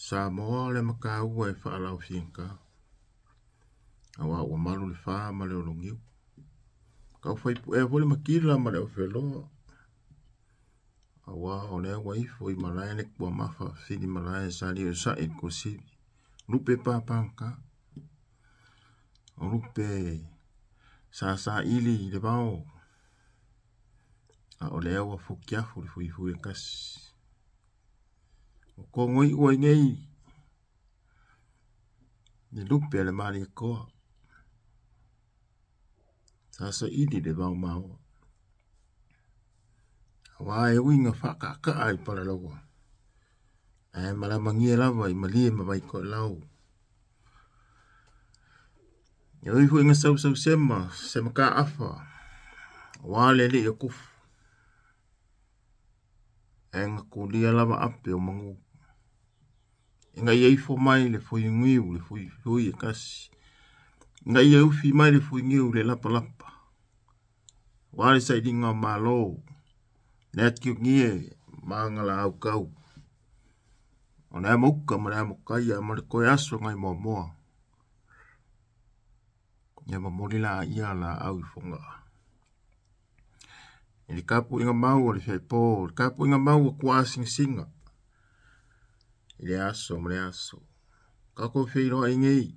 Samoa o le mataua e faalaufigata, aua ua malu le fa ma le ologiu. Taufaipuea foi le matila ma le aufeloa, aua o lea ua ifo i malae le tuamafa fili malae sa liosai i le tuasivi. Lupe papagata, o lupe sa saili i le vao, a o lea ua futiafu le fuifui e tasi. O togoiu ai nei le lupe a le Malietoa sa saili le vao maoa. Aua e ui ina faataataa i palalaua, ae malamagie lava i malie ma vaitoelau. E ui foi ina sausausema se mataafa aua le alii o Tufu, ae na tulia lava ape o manu ina ia ifo mai le fuiniu le fuifui e tasi, ina ia ufi mai le fuiniu le lapalapa aua le sailiga o malo le atiugie ma aga laau o le amouka ma le amokai ma le toe aso nai moamoa. Ia momoli la ia laau i fogaa. I le tapuaiga mau a le fiaipo, le tapuaiga mau a tuaasingasinga i le aso ma le aso. Tatou feiloai nei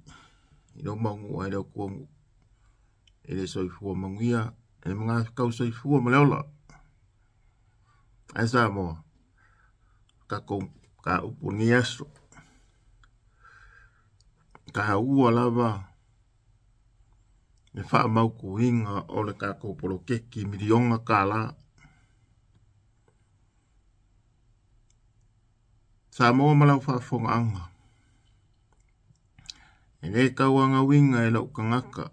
i lou maunuu ai le Atua i le soifua manuia, i le magafetau soifua ma le ola. Ae Samoa, tatou mataupu o lenei aso, taua lava le faamautuina o le tatou poloketi miliona tala. Samoa ma lau faafofogaaga, e le tauagauina e lou tagata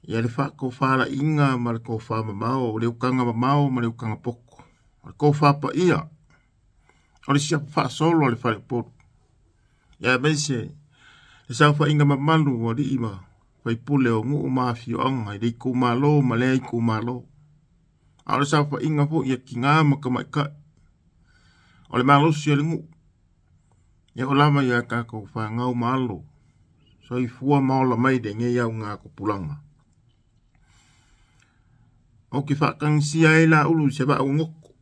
ia le faatofalaiga ma le tofa mamao, o le utaga mamao ma le utaga poto, o le tofa paia, o le siapo faasolo a le faleupolu, ia aemaise le saofaiga mamalu o alii ma faipule o nuu ma afioaga i le itumalo ma lea itumalo. A o le saofaiga foi a tina ma tamaitai, o le malosi o le nuu, e oo lava ia tatou fanau ma alo, soifua ma ola mai lenei augatupulaga. Ou te faatagisia ai laulu i se vaa ua goto.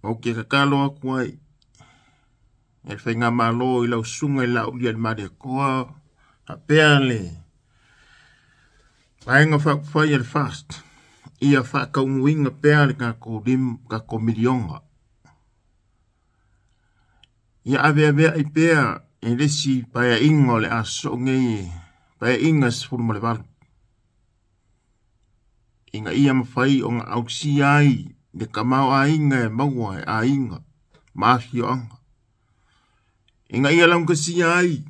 Ou te tatalo atu ai e le faigamalo i lau susuga i le Laaulialemalietoa faapea le Vaega Faaupufai a le FAST ia faataunuuina pea le tatou tatou miliona. Ia aveaveai pea e le isi paeaiga o le a sosoo nei, paeaiga 18, ina ia mafai ona ausia ai le tamaoaiga e maua e aiga ma afioaga, ina ia laugatasia ai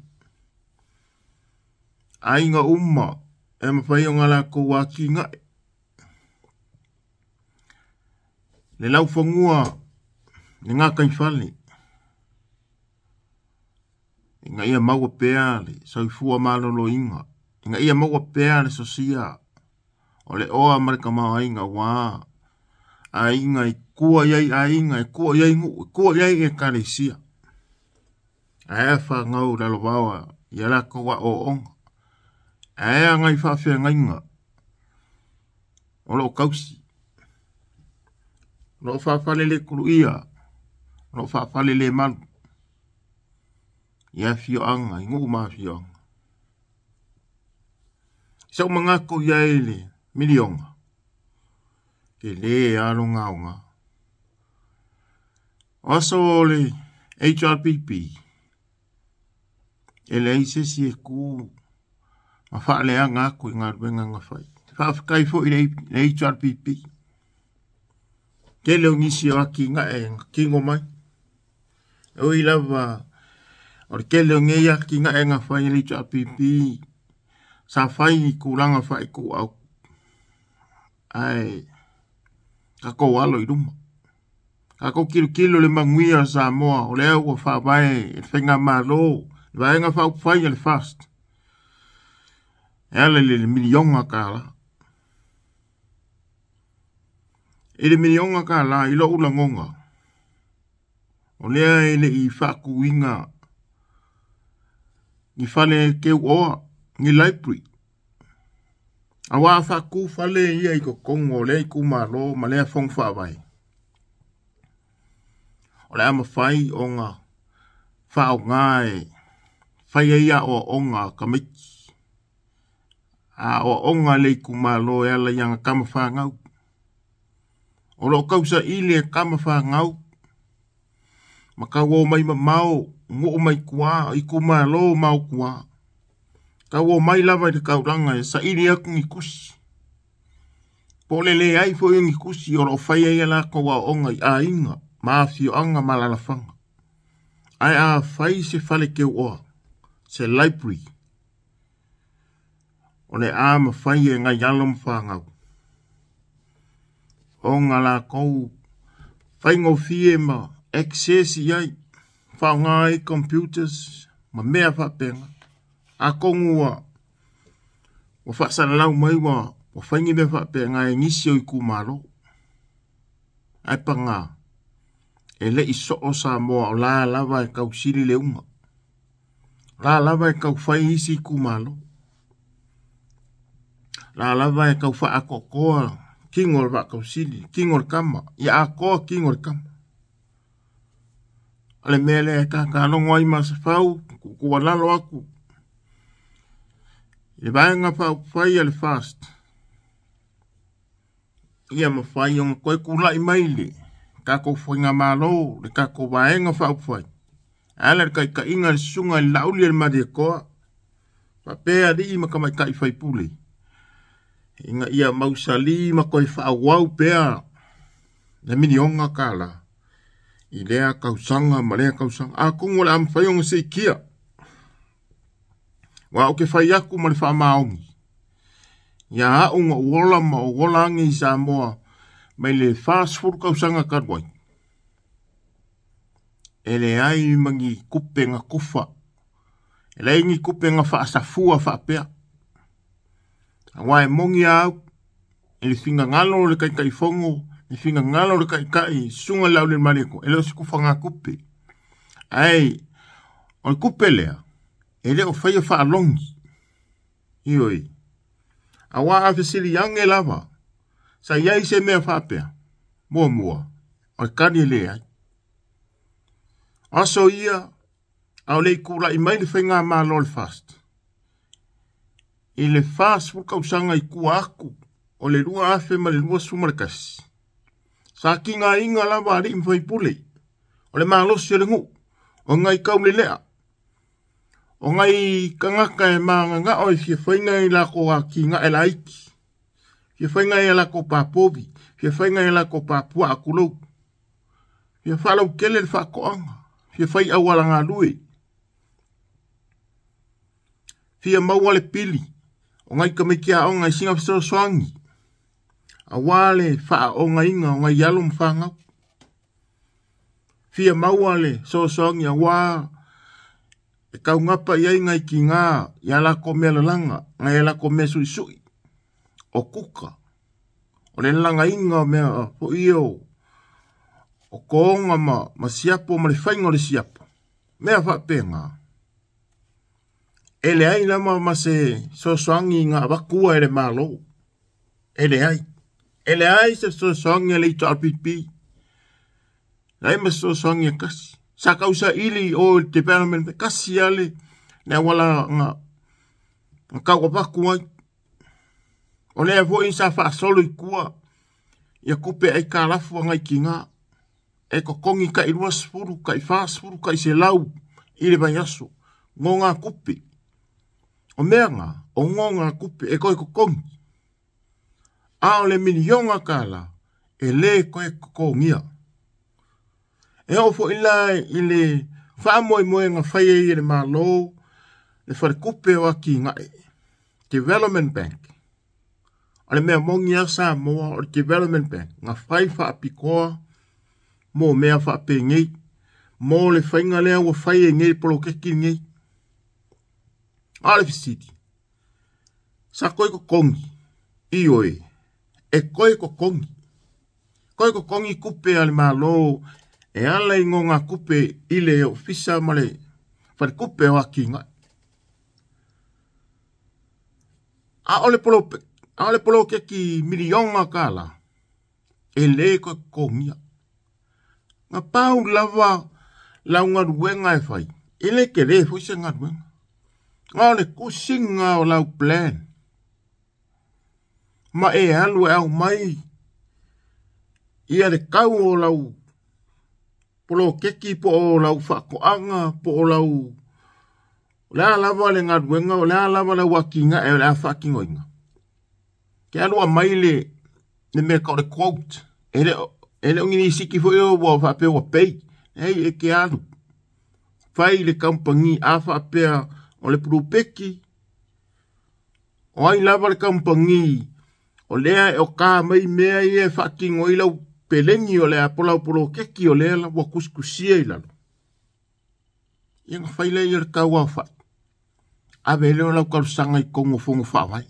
aiga uma e mafai ona latou atinae le laufanua, le gataifale, ina ia maua pea le soifua maloloina, ina ia maua pea le sosia o le oa ma le tamaoaiga, aua aiga e tua i ai aiga, e tua i ai nuu, e tua i ai ekalesia. Ae a fanau lalovaoa ia latou aoaoga, ae a nai faafeagaiga o loo tausi, o loo faafale le tuluia, o loo faafale le malu i afioaga, i nuu ma afioaga. Sau manatu i ai le miliona, ke lē aloga aoga. O aso o le HRPP, e leai se isi e tu ma faaleaga atu i galuega na fai. Faafetai foi i le HRPP. Tele o nisi o atinae na tino mai. E ui lava o le tele o nei atinae na fai e le HRPP sa fai i tulaga faaituau, ae tatou alo i luma. Tatou tilotilo le manuia o Samoa, o lea ua faavae e le faigamalo, le Vaega Faaupufai a le FAST, e ala i le miliona tala. I le miliona tala i lou lagona, O lea e le'i fa'atuina ni fale teu'oa ni library. Auā a fa'atū fale ia i totonu o lea itumālō ma lea fono fa'avae. O le a mafai ona fa'aaogā e fai ai a'oa'oga a tamaiti. A'oa'oga a le itumālō e ala i ana tama fanau. O lo'o tausaili e tama fanau ma tauō mai mamao nu'u mai tuā itumālō ma o tuā. Tauō mai lava i le taulaga e saili atu ni tusi. Po o le leai foi o ni tusi o lo'o fai ai a latou aoaoga i aiga ma afioaga ma alaalafaga. Ae a fai se fale teu'oa, se library, o le a mafai e nai alo ma fanau ona latou faigofie ma access i ai, fa'aaogā ai computers ma mea fa'apena. Atonu ua ua fa'asalalau mai ua ua fai ni mea fa'apena e nisi o itumālō. Ae pagā, e le'i so'o Samoa o la lava e tausili le uga. O la lava e taufai isi itumālō. O la lava e tau fa'atoatoa tino o le va'atausili, tino o le tama, ia atoa tino o le tama. O le mea lea e tatalogo ai ma Asafau, tuutuualalo atu i le Vaega Faaupufai a le FAST, ia mafai ona toe tula'i mai le tatou faigamālō, le tatou Vaega Faaupufai, e ala i le taita'iga a le Susuga i le Laauli a le Malietoa, faapea alii ma tamaitai faipule, ina ia mausalī ma toe fa'aauau pea le miliona tālā i lea tausaga ma lea tausaga. Atonu o le a mafai ona siitia, aua ou te fai atu ma le faamaoni, ia a'u na ou ola ma ou ola age i Samoa mai le 40 tausaga talu ai, e leai ma ni tupe na tufa, e leai ni tupe na fa'asafua fa'apea. Aua e moni a au, i le finagalo o le Taitaifono, le finagalo o le Taitai, Susuga i le Laulemaliko, e le o se tufagatupe. Ae o le tupe lea, e le o faia faalogi. Ioe. Aua a fesili age lava, sa i ai se mea faapea, muamua, o le tali e leai. O aso ia, a o le i tula'i mai le faigamalo a le FAST, i le 40 tausaga i tua atu o le 2021, sa tigaina lava alii ma faipule o le malosi o le nu'u, o nai taulelea, o nai tagata e magaga'o e fia faina i latou atinae laiti, fia faina i a latou papovi, fia faina i a latou papuaa tulou, fia faalautele le faatoaga, fia fai auala galue, fia maua le pili o nai tamaiti aoga i sina fesoasoani auā le faaoogaina o nai alo ma fanau, fia maua le fesoasoani auā e taugapa i ai nai tigā i a latou mea lalaga, nai a latou mea suʻisuʻi, o kuka, o le lalagaina o mea foi ia o toga ma siapo ma le faiga o le siapo, mea faapena. E leai lava ma se fesoasoani na avatua e le Malo. E leai. E leai se fesoasoani a le HRPP. Leai ma se fesoasoani e tasi. Sa tausaili i o i le development, e tasi lava le, le auala na, na tau avatu ai. O lea foi sa faasolo i tua ia tupe aitalafu a nai tigā. E totogi ta'i 20, ta'i 40, ta'i 100 i le vaiaso. Nogatupe. O mea na, o nogatupe e toe totogi. A o le miliona tālā, e lē toe totogia. E oo foi la i le faamoemoega fai ai e le Malo le Faletupe o Atinae, Development Bank. O le mea moni a Samoa o le Development Bank na fai faapitoa mo mea faapenei, mo le faiga lea ua fai e nei le poloketi lenei. A o le fesili, sa toe totogi? Ioe, e toe totogi. Toe totogi tupe a le Malo E ala i nogātupe i le ofisa ma le falekupe o atinae. A o le a o le poloketi miliona tala e lē toe totogia. Na pau lava lau galuega e fai, e lē telē foi se galuega. Na o le tusiga o lau plan ma e alu e aumai ia le tau o lau poloketi po o lau faatoaga po o lau o le a lava le galuega o le a lava lau atinae o le a faatinoina. Ke alu aumai le mea tau o le quote, e le o ni lisiti foi ua faapea ua pay. Ei, e ke alu fai le kamupani a faapea o le pulupeki o ai lava le kamupani o lea e o ka mai mea ia e faatino ai lau peleni o le a po lau poloketi o lea ua tusitusia i lalo. Ia na fai lea ia le tau aofai. Ave lea o lau talosaga i totonu o fono faavae.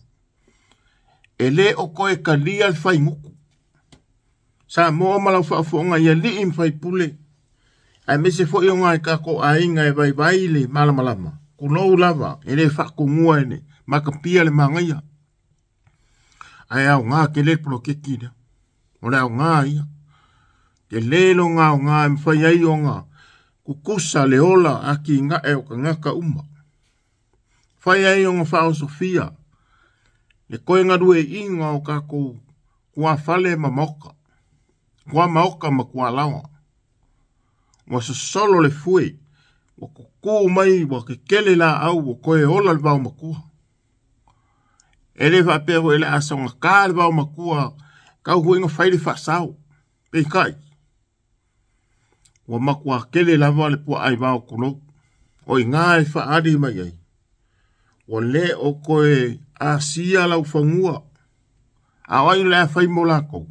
E lē o toe talia le faigutu. Samoa ma lau faafofoga i alii ma faipule, aemaise foi o nai tatou aiga e vaivai le malamalama, tulou lava e lē faatonua e le matapia le magaia. Ae aoga tele le poloketi lea. O le aoga ia. Tele lona aoga e mafai ai ona tutusa le ola atinae o tagata uma. Fai ai ona faaosofia le toe galueaiina o tatou tuafale ma maoka, tuamaoka ma tualaoa. Ua sosolo le fue, ua kukū mai, ua kekele laau, ua toe ola le vaomatua. E lē faapea foi le a saogatā le vaomatua tau foi na fai le faasao. Peitai, ua matuā tele lava le puaai vao tulou. O iga e faaali mai ai, ua lē o toe asia lau fanua. A o ai o le a fai mo latou?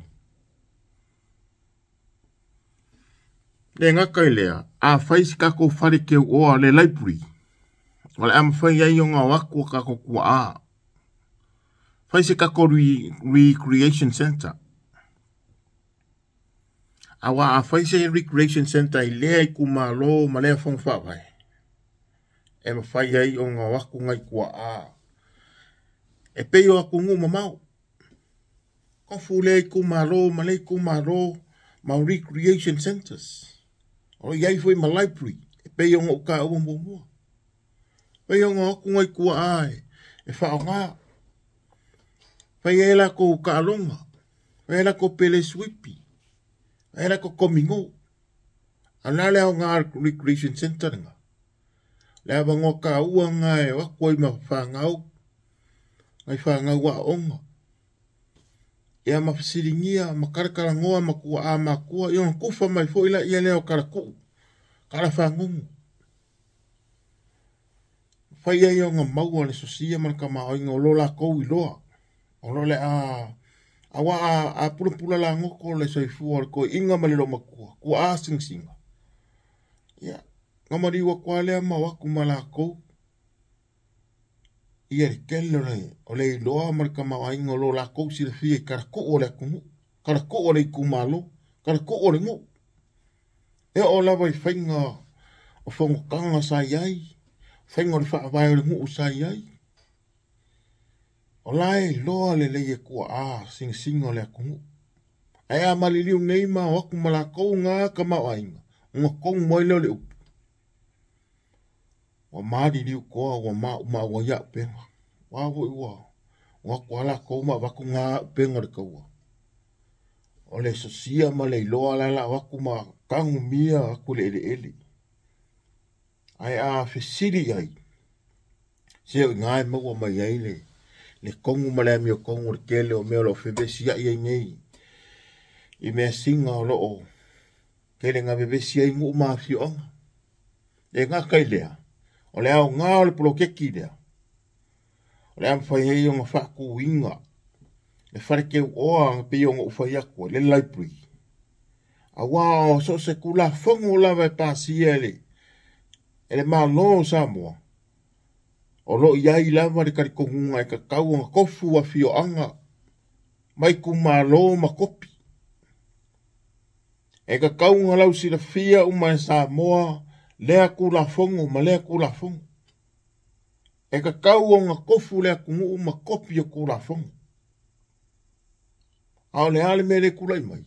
Le gata i lea, a fai se tatou fale teuoa le library, o le a mafai ai ona o atu o tatou tuaa. Fai se tatou recreation center. Auā a fai se recreation center i lea itumalo ma lea fono faavae, e mafai ai ona o atu nai tuaa e pei o atunuu mamao. Tofu lea itumalo ma lea itumalo ma recreation centers. O i ai foi ma library e pei ona ou taua muamua. Fai ona o atu nai tuaa e faaaoga. Fai ai latou taaloga, fai ai latou pele suipi, fai ai latou komino. A o le a le aoga o le recreation center lena? Le avanoa taua lena e o atu ai ma fanau, nai fanau aoga. Ia ma fesiligia, ma talatalanoa ma tuaa matua, ia ona tufa mai foi laia lea o talatuu, talafagogo. Fai ai ona maua le sosia ma le tamaoaiga o lo latou iloa. O lo le a auā a pulapula lagoto le soifua o le toeaina ma le loomatua, tuaa sinasiga. Ia, na maliu atu lava lea ma o atu ma latou ia le tele o le iloa ma le tamaoaiga o lo latou silafia i talatuu o le atunuu, talatuu o le itumalo, talatuu o le nuu. E oo lava i faiga o fonotaga sa i ai, faiga o le faavae o le nuu sa i ai. O la e iloa lelei e tuaa sinasiga o le atunuu. Ae a maliliu nei ma o atu ma latou na tamaoaiga, ona tonu mai lea o le upu. Ua maliliu toa ua maumau ai auupega. Ua foi ua o atu lava latou ma avatu na auupega o le taua. O le sosia ma le iloa la la o atu ma tagumia atu le eleele. Ae a fesili i ai, se o i ina e maua mai ai le tonu ma le amiotonu o le tele o mea o lo o fevesiai ai nei i measina o lo o tele na vevesi ai nuu ma afioaga. E gata i lea, o le aoga o le poloketi lea, o le a mafai ai ona faatuina le fale teuoa pei ona ou fai atu ai, le library. Auā o so o se Tulafono lava e pasia e le Malo o Samoa, o lo o i ai lava le talitonuga e tatau ona tofu afioaga ma itumalo ma kopi. E tatau ona lausilafia uma e Samoa lea Tulafono ma lea Tulafono. E tatau ona tofu le atunuu ma kopi o Tulafono. A o le a le mea lea e tulai mai?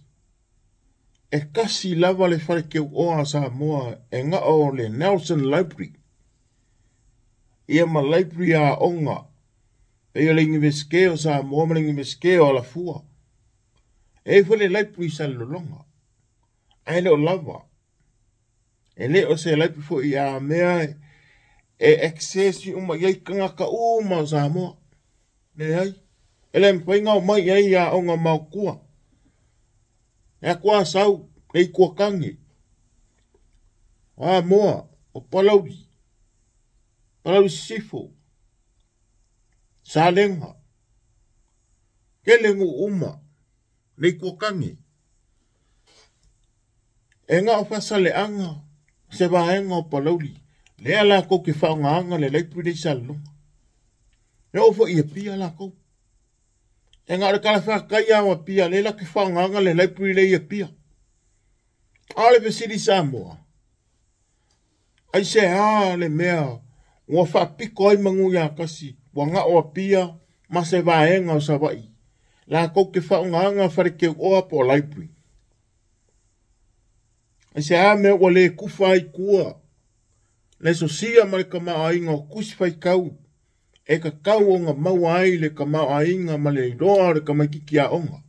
E tasi lava le fale teuoa a Samoa e na o le Nelson Library. Ia ma library a aoga pei o le Iunivesite o Samoa ma le Iunivesite o Alafua. E i ai foi le library i Salelologa, ae le o lava. E le o se library foi a mea e access uma i ai tagata uma o Samoa. Leai, e le mafai ona omai i ai aoga maotua. E atu a sau le Ituatagi, o Amoa, o Palauli, Palauli Sisifo, Salega, tele nuu uma, le Ituatagi. E na o Faasaleleaga se vaega o Palauli, lea latou te faaaogaina le library lea i Salelologa. E oo foi i Apia latou. E na o le talafatai lava o Apia lea latou te faaaogaina le library lea i Apia. A o le fesili Samoa, aisea le mea ua faapito ai manu ia tasi, ua na o Apia ma se vaega o Savaii latou te faaaogaina fale teuoa po o library. Aisea mea ua le tufa ai tua le sosia ma le tamaoaiga o tusi faitau e tatau ona maua ai le tamaoaiga ma le iloa o le tamaitiiti aoga.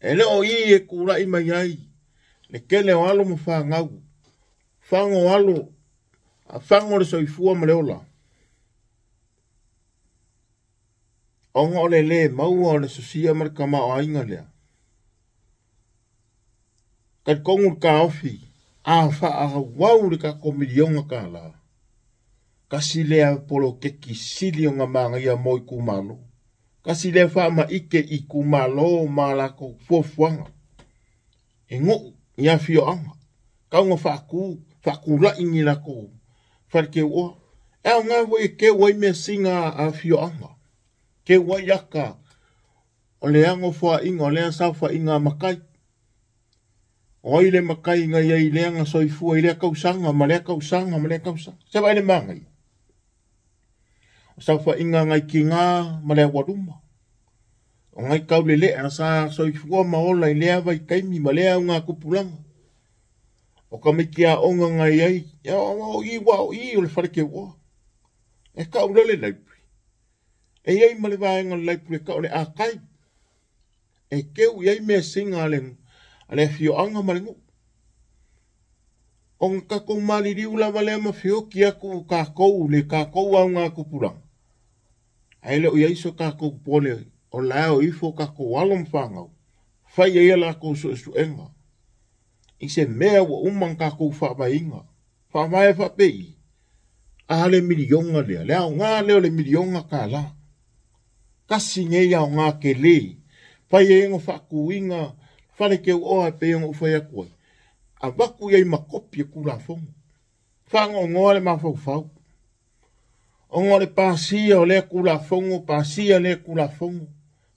E le o i e tulai mai ai le tele o alo ma fanau, fago alo, fago le soifua ma le ola. Ona o le le maua o le sosia ma le tamaoaiga lea. Talitonu le taofi a faaauau le tatou miliona tala. Kasi lea poloketi sili ona manaia mo itumalo. Kasi lea faamaite i itumalo ma latou fuafuaga. E nuu i afioaga. Tau ona faatu, faatulai ni latou fale teuoa. E aoga foi e teu ai measina a afioaga. Teu ai ata o le anofoaiga o lea saofaiga a matai. O ai le matai na i ai lea na soifua i lea tausaga ma lea tausaga ma lea tausaga. Se vaai le manaia. O saofaiga nai tina ma le aualuma. O nai taulelea sa soifua ma ola i lea vaitaimi ma lea augatupulaga. O tamaiti aoga na i ai, ia o i ua o i o le fale teuoa. E tau lea le library. E i ai ma le vaega o le library e tau o le archive. E teu i ai measina a le afioaga ma le nuu. Ona tatou maliliu lava lea ma feoti atu tatou le tatou augatupulaga. Ae le o i ai so tatou popole o la e o ifo tatou alo ma fanau. Fai ai a latou suesuega i se mea ua uma ona tatou faavaeina. Faavae faapei, a le miliona lea, le aoga lea o le miliona tala. Tasi nei aoga tele, fai ai ona faatuina fale teuoa e pei ona ou fai atu ai. Avatu i ai ma kopi e Tulafono. Faanoanoa le mafaufau. Ona o le pasia o lea Tulafono, pasia lea Tulafono,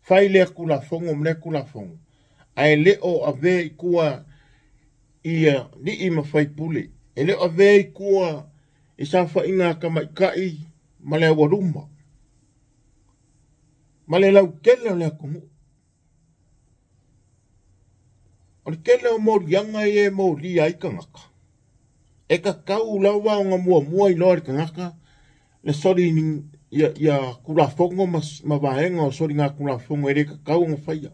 fai lea Tulafono ma lea Tulafono. Ae le o avea i tua i alii ma faipule. E le o avea i tua i saofaiga a tamaitai ma le aualuma. Ma le lautele o le atunuu. O le tele o moliaga ia e molia ai tagata. E tatau lava ona muamua iloa e le tagata le soli ia Tulafono ma vaega o soliga Tulafono e le tatau ona faia.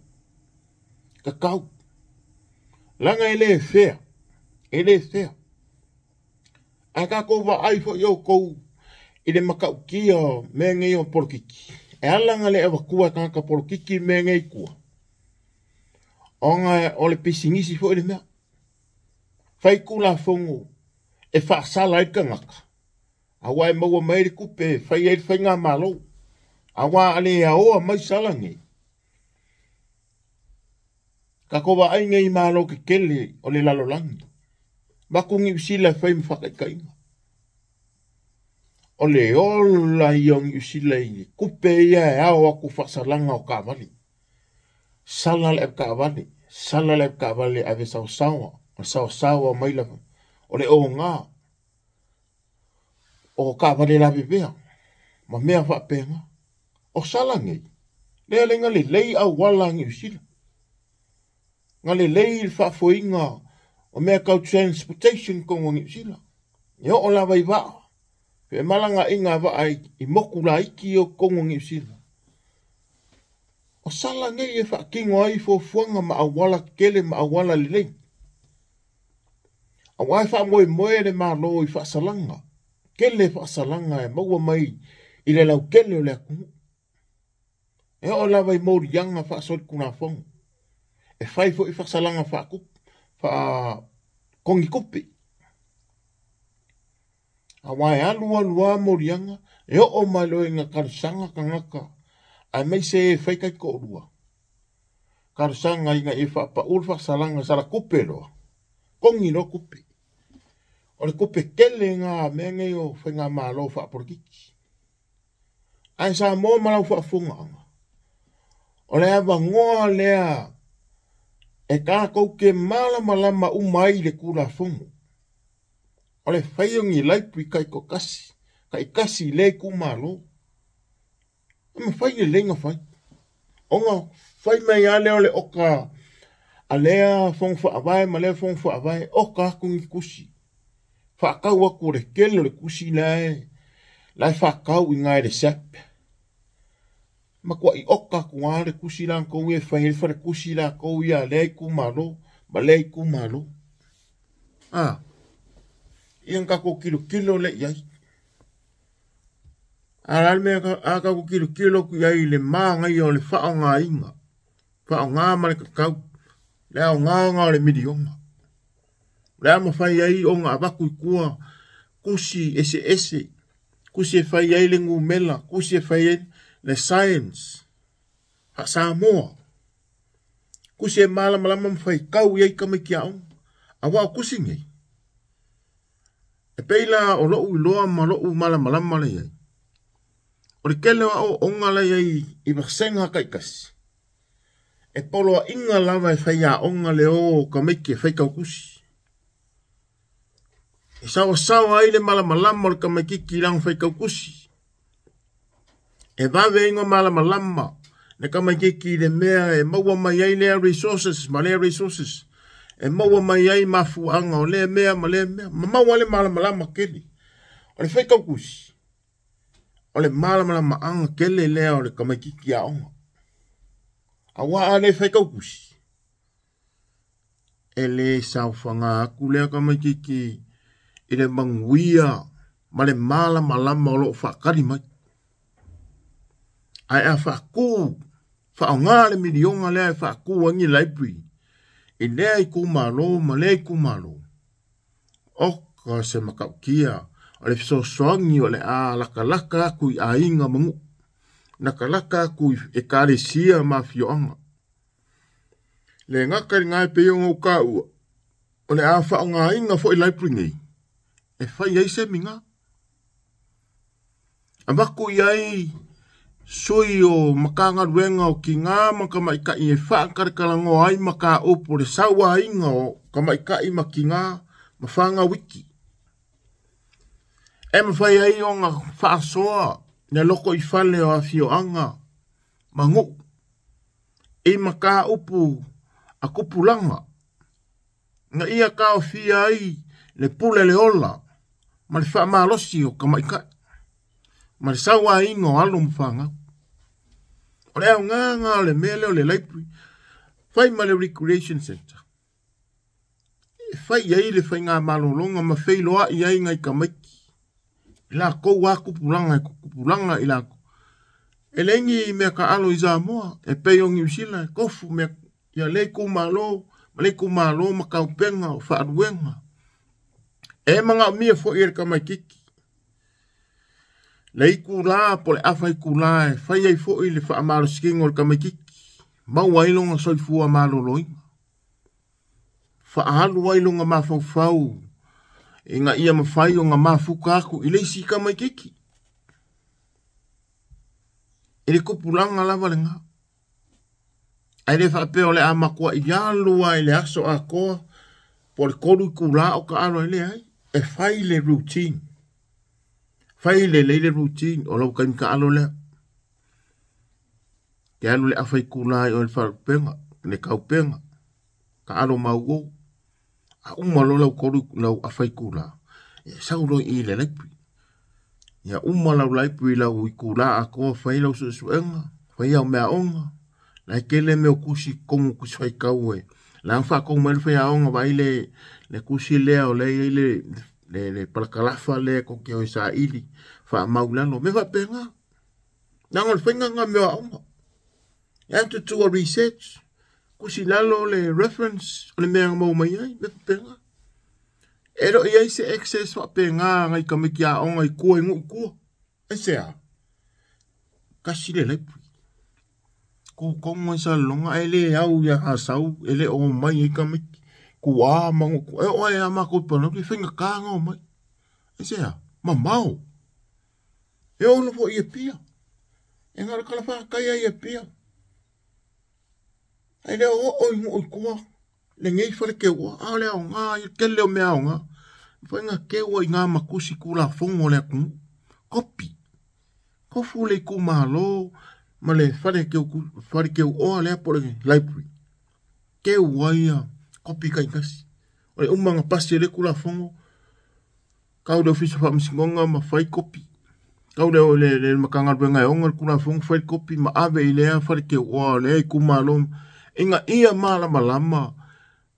Tatau. Leaga e le fea. E le fea. Ae tatou vaai foi outou i le matautia o mea nei o polokiki. E ala ona le avatua e tagata polokiki mea nei i tua. Ona o le pisinisi foi le mea. Fai Tulafono e faasala ai le tagata. Aua e maua mai le tupe e fai ai le faigamalo. Aua a le aoa mai sala nei. Tatou vaai nei i malo tetele o le lalolagi. Vaku Niu Sila e fai ma faataitaiga. O le ola ia o Niu Sila i tupe ia e ao atu faasalaga o taavale. Sala le avetaavale, Sala le avetaavale e ave saosaoa, o le saosaoa mai lava o le oga o taavale lavevea ma mea faapena. O sala nei, lea le na lelei auala a Niu Sila, na lelei le faafoeina o mea tau transportation i totonu o Niu Sila. E oo lava i vaa, femalagaaiga a vaa i motu laiti ia o totonu o Niu Sila. O sala nei e faatino ai fuafuaga ma auala tetele ma auala lelei. Aua e faamoemoe le Malo i faasalaga, tele faasalaga e maua mai i le lautele o le atunuu. E oo lava i moliaga faasolitulafono, e fai foi faasalaga faakogitupe. Aua e alu alu lava moliaga, e oo mai loa ina talosaga tagata, aemaise e fai taitoalua, talosaga ina ia faapau le faasalaga sala tupe loa, togi loa tupe. O le tupe tele lena a mea nei o faigamalo faapolokiki. Ae Samoa ma lau faafofogaaga, o le avanoa lea e tatou te malamalama uma ai i le Tulafono. O le fai o ni library taitoatasi, taitasi i lea itumalo. E mafai lelei ona fai. Ona fai mai lava lea o le oka a lea fono faavae ma lea fono faavae, oka atu ni tusi. Faatau atu o le tele o le tusi la e faatau i ina i le SAP. Matuai oka atu lava le tusi latou ia e fai ai le faletusi latou ia a lea itumalo ma lea itumalo. Ia na tatou tilotilo lea i ai. A o le a le mea a tatou tilotilo atu i ai i le manaia o le faaaogaina, faaaoga ma le tatau, le aoga o le miliona. O le a mafai ai ona avatu i tua tusi eseese, tusi e fai ai le numera, tusi e fai ai le science, faa-Samoa, tusi e malamalama ma faitau i ai tamaiti aoga. Aua o tusi nei, e pei la o lou iloa ma lou malamalama la i ai. O le tele o aoaoga la i ai i vasega taitasi, e poloaiga lava e faiaoga le o o tamaiti e faitau tusi. E saoasaoa ai le malamalama o le tamaitiiti i lana faitau tusi. E vave ai ona malamalama le tamaitiiti i le mea e maua mai ai lea resources ma lea resources, e maua mai ai mafuaaga o lea mea ma lea mea, ma maua le malamalama tele. O le faitau tusi, o le malamalamaaga tele lea o le tamaitiiti aoga. Aua a le faitau tusi, e le saofaga atu lea tamaitiiti i le manuia ma le malamalama o loo faatali mai. Ae a faatu, faaaoga le miliona lea e faatu ai ni library i lea itumalo ma lea itumalo, oka se matautia o le fesoasoani o le a latalata atu i aiga ma nuu, latalata atu i ekalesia ma afioaga. Le gata i lena e pei ona ou taua, o le a faaaogaina foi library nei e fai ai semina. Avatu i ai sui o Matagaluega o Tina ma Tamaitai e faakalakalanoa ai mataupu o le sauaina o tamaitai ma tina ma fanau iti. E mafai ai ona faasoa le lotoifale o afioaga ma nuu i mataupu a tupulaga na ia taofia ai le pule le ola ma le faamalosi o tamaitai ma le sauaina o alo ma fanau. O le aoga o le mea lea o le library, fai ma le recreation center. E fai ai le faigamalologa ma feiloai ai nai tamaiti. I latou a tupulaga e tupulaga i latou. E leai ni mea taalo i Samoa, e pei o Niu Sila e tofu mea ia le itumalo ma le itumalo ma taupega o faaluega. E manaomia foi e le tamaitiiti le itula po o le afa itula e fai ai foi le faamalosiga o le tamaitiiti, maua ai lona soifua maloloina, faaalu ai lona mafaufau ina ia mafai ona mafuta atu i le isi tamaitiiti. I le tupulaga lava lena. Ae le faapea o le a matuai alu lava i le aso atoa po o le 3 itula o taalo ai, leai. E fai le routine, fai lelei le routine o lau taimi taalo lea. Te alu le afa itula i o le faalupega, le taupega, taalo mauou. A uma loa lau 3 lau afa itula, ia sau loa i i le library. Ia uma lau library lau itula atoa, fai lau suesuega, fai au meaaoga. La e tele mea o tusi totonu o tusi faitau e la faatonu mai le faiaoga vaai le tusi lea o lea e i ai le palakalafa lea tou te o e saili faamau i lalo, mea faapena. Leaga o le faiga lena o mea o aoga. You have to do a research. Tusi i lalo le reference o le mea na maua mai ai, mea faapena. E le o i ai se access faapena a nai tamaiti aoga i tua i nuu i tua. Aisea? Tasi le library. Kukong ai Salelologa ae le au ia Asau e le o omai ai tamaiti. Tuā ma nuu tua. E oo lava ia matou i Palauli e faigata ona omai. Aisea? Mamao. E oo lava foi i Apia. E na o le talafatai lava i Apia. Ae le o oo i nuu i tua lenei fale teuoa. A o le aoga ia, tele o mea aoga. Mafai ona teu ai i ina ma tusi Tulafono a le atunuu. Kopi. Tofu le itumalo ma le fale teuoa lea po o le library. Teu ai ia kopi taitasi. O le uma na pasi e le Tulafono, tau le Ofisa o Faamasinoga ma fai kopi. Tau le Matagaluega e ona le Tulafono fai le kopi ma ave i lea fale teuoa o lea itumalo ina ia malamalama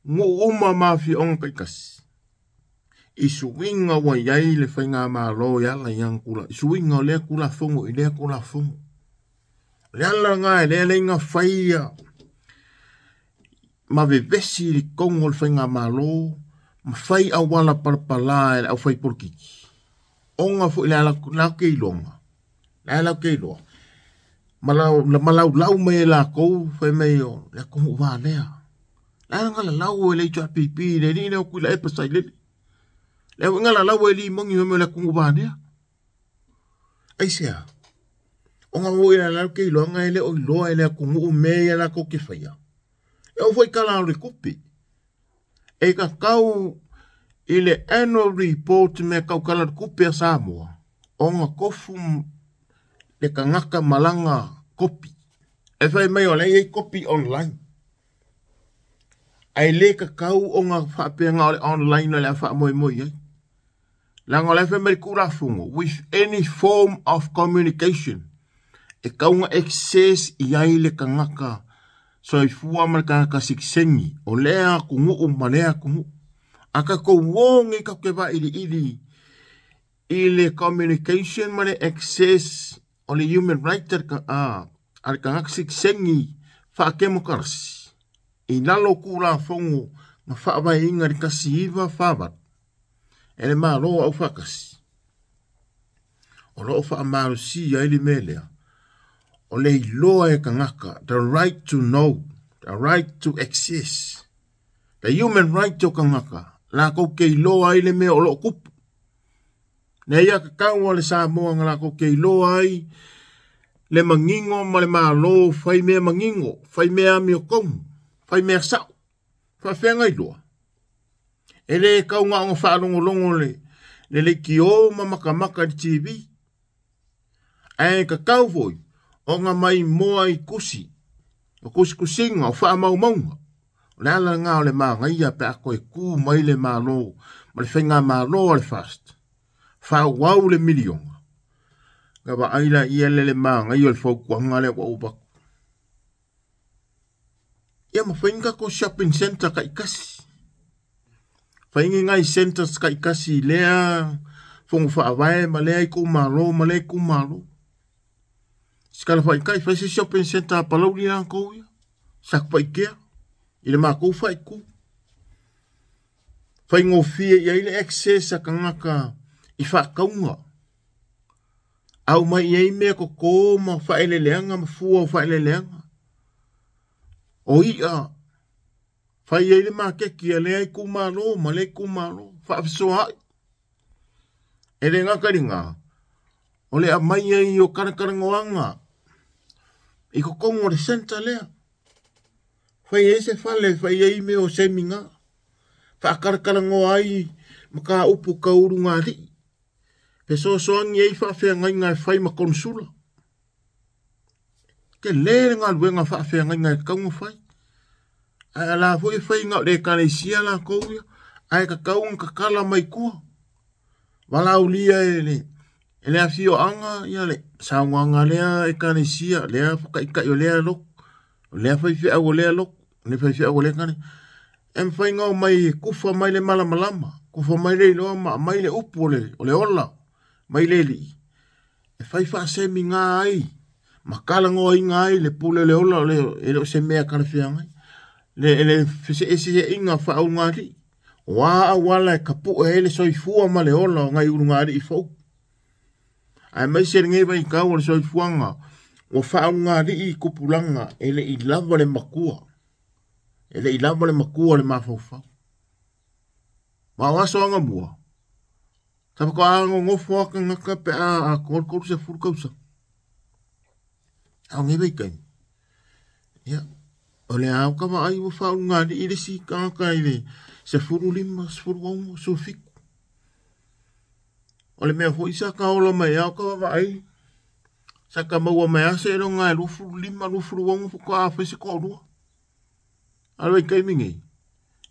nuu uma ma afioaga taitasi. I suiga ua i ai le faigamalo e ala i ana tulafono, i suiga o lea Tulafono i lea Tulafono. O le ala lena e lea na faia ma vevesi i totonu o le faigamalo ma fai auala palapala e le aufai polokiki. Ona foi le ala ke iloga, le ala ke iloa. Ma laulau mai e lakou fai mai o le atunuu valea. Le ala nga lalau e le HRPP le alii lea o Tuilaepa Sailele. Le au nga lalau e limoni fai mai o le atunuu valea. Aisea? O nga foi le ala ke iloga e le o iloa e le atunuu mea ia lakou ke faia. E oo foi tala o le tupe. E kakau i le annual report mea tau tala o le tupe a Samoa, ona tofu le tagata malaga kopi. E fai mai o lea e i ai kopi online. Ae le kakau ona faapea o le online o le a faamoemoe i ai. Leaga o la e fai mai le Tulafono, with any form of communication, e tau na access i ai le tagata soifua ma le tagata sikisengi o lea atunuu ma lea atunuu. A tatou o nei tatou te vailiili i le communication ma le access o le human right a le tagata sikisengi faatemokarasi i lalo o Tulafono na faavaeina i le 1948 e le Malo Aufaatasi. O lo o faamalosia ai le mea lea o le iloa e tagata, the right to know, the right to access, the human right o tagata, lakou ke iloa ai le mea o lo o tupu. Nei ia kakau o le Samoa nga lakou ke iloa ai le manino ma le malo, fai mea manino, fai mea amiotonu, fai mea sao, faafeaga iloa. E le tau na ona faalogologo le leitio ma makamaka i le TV. Ae kakau foi ona mai moa i tusi, o kusikusiga, o faamaumauga. O le ala lena o le manaia pe a toe tu mai le malo ma le faigamalo a le FAST. Faaauau le miliona. Na vaai la ia le manaia o le fautuaga lea ua ou avatu. Ia ma fai ni tatou shopping center taitasi. Fai ni nai centers taitasi i lea fono faavae ma lea itumalo ma lea itumalo. Sikala faaitai, fai se shopping center a Palauli latou ia. Satupaitea, i le matou faaitu. Faigofie i ai le access a tagata i faatauga. Au mai i ai mea koko ma faaeleeleaga ma fua o faaeleeleaga. O ia, fai ai le maketi a lea itumalo ma lea itumalo, faafesoaai. E le gata i lena, o le aumai ai o kalakalanoaga i totonu o le centre lea. Fai ai se fale, fai ai mea o semiga, faakalakalanoa ai mataupu tau ulugalii, fesoasoani ai faafeagaiga e fai ma konesula. Tele le galuega faafeagaiga e tatau ona fai. Ae a la foi e fai na o le ekalesia latou ia, ae tatau ona tatala mai tua. Valaaulia e le e le afioaga ia le saunoaga a lea ekalesia, lea taitai o lea lotu, o lea faifeau o lea lotu, o lea faifeau o lea ekalesia. E mafai ona omai e tufa mai le malamalama, tufa mai le iloa ma aumai le upu o le, o le ola mai le alii e fai faasemiga ai ma talanoaina ai le pule o le ola, e le o se mea talafeagai. Le, le feseeseaiga faaulugalii, o a auala e tapue ai le soifua ma le ola o nai ulugalii fou. Aemaise lenei vaitau o le soifuaga ua faaulugalii i tupulaga e le i lava le matua, e le i lava le matua o le mafaufau. Ma o aso anamua, sa faatoa nonofo lava tagata pe a atoa le 30 tausaga. A o nei vaitaimi, ia, o le a ka vaai ua faaulugalii le isi tagata i le 15, 16, 17. O le mea foi sa ka ola mai ai o ka vaavaai, sa ka maua mai lava seiloga e 25, 26 faatoa fai se toalua. A o le vaitaimi nei,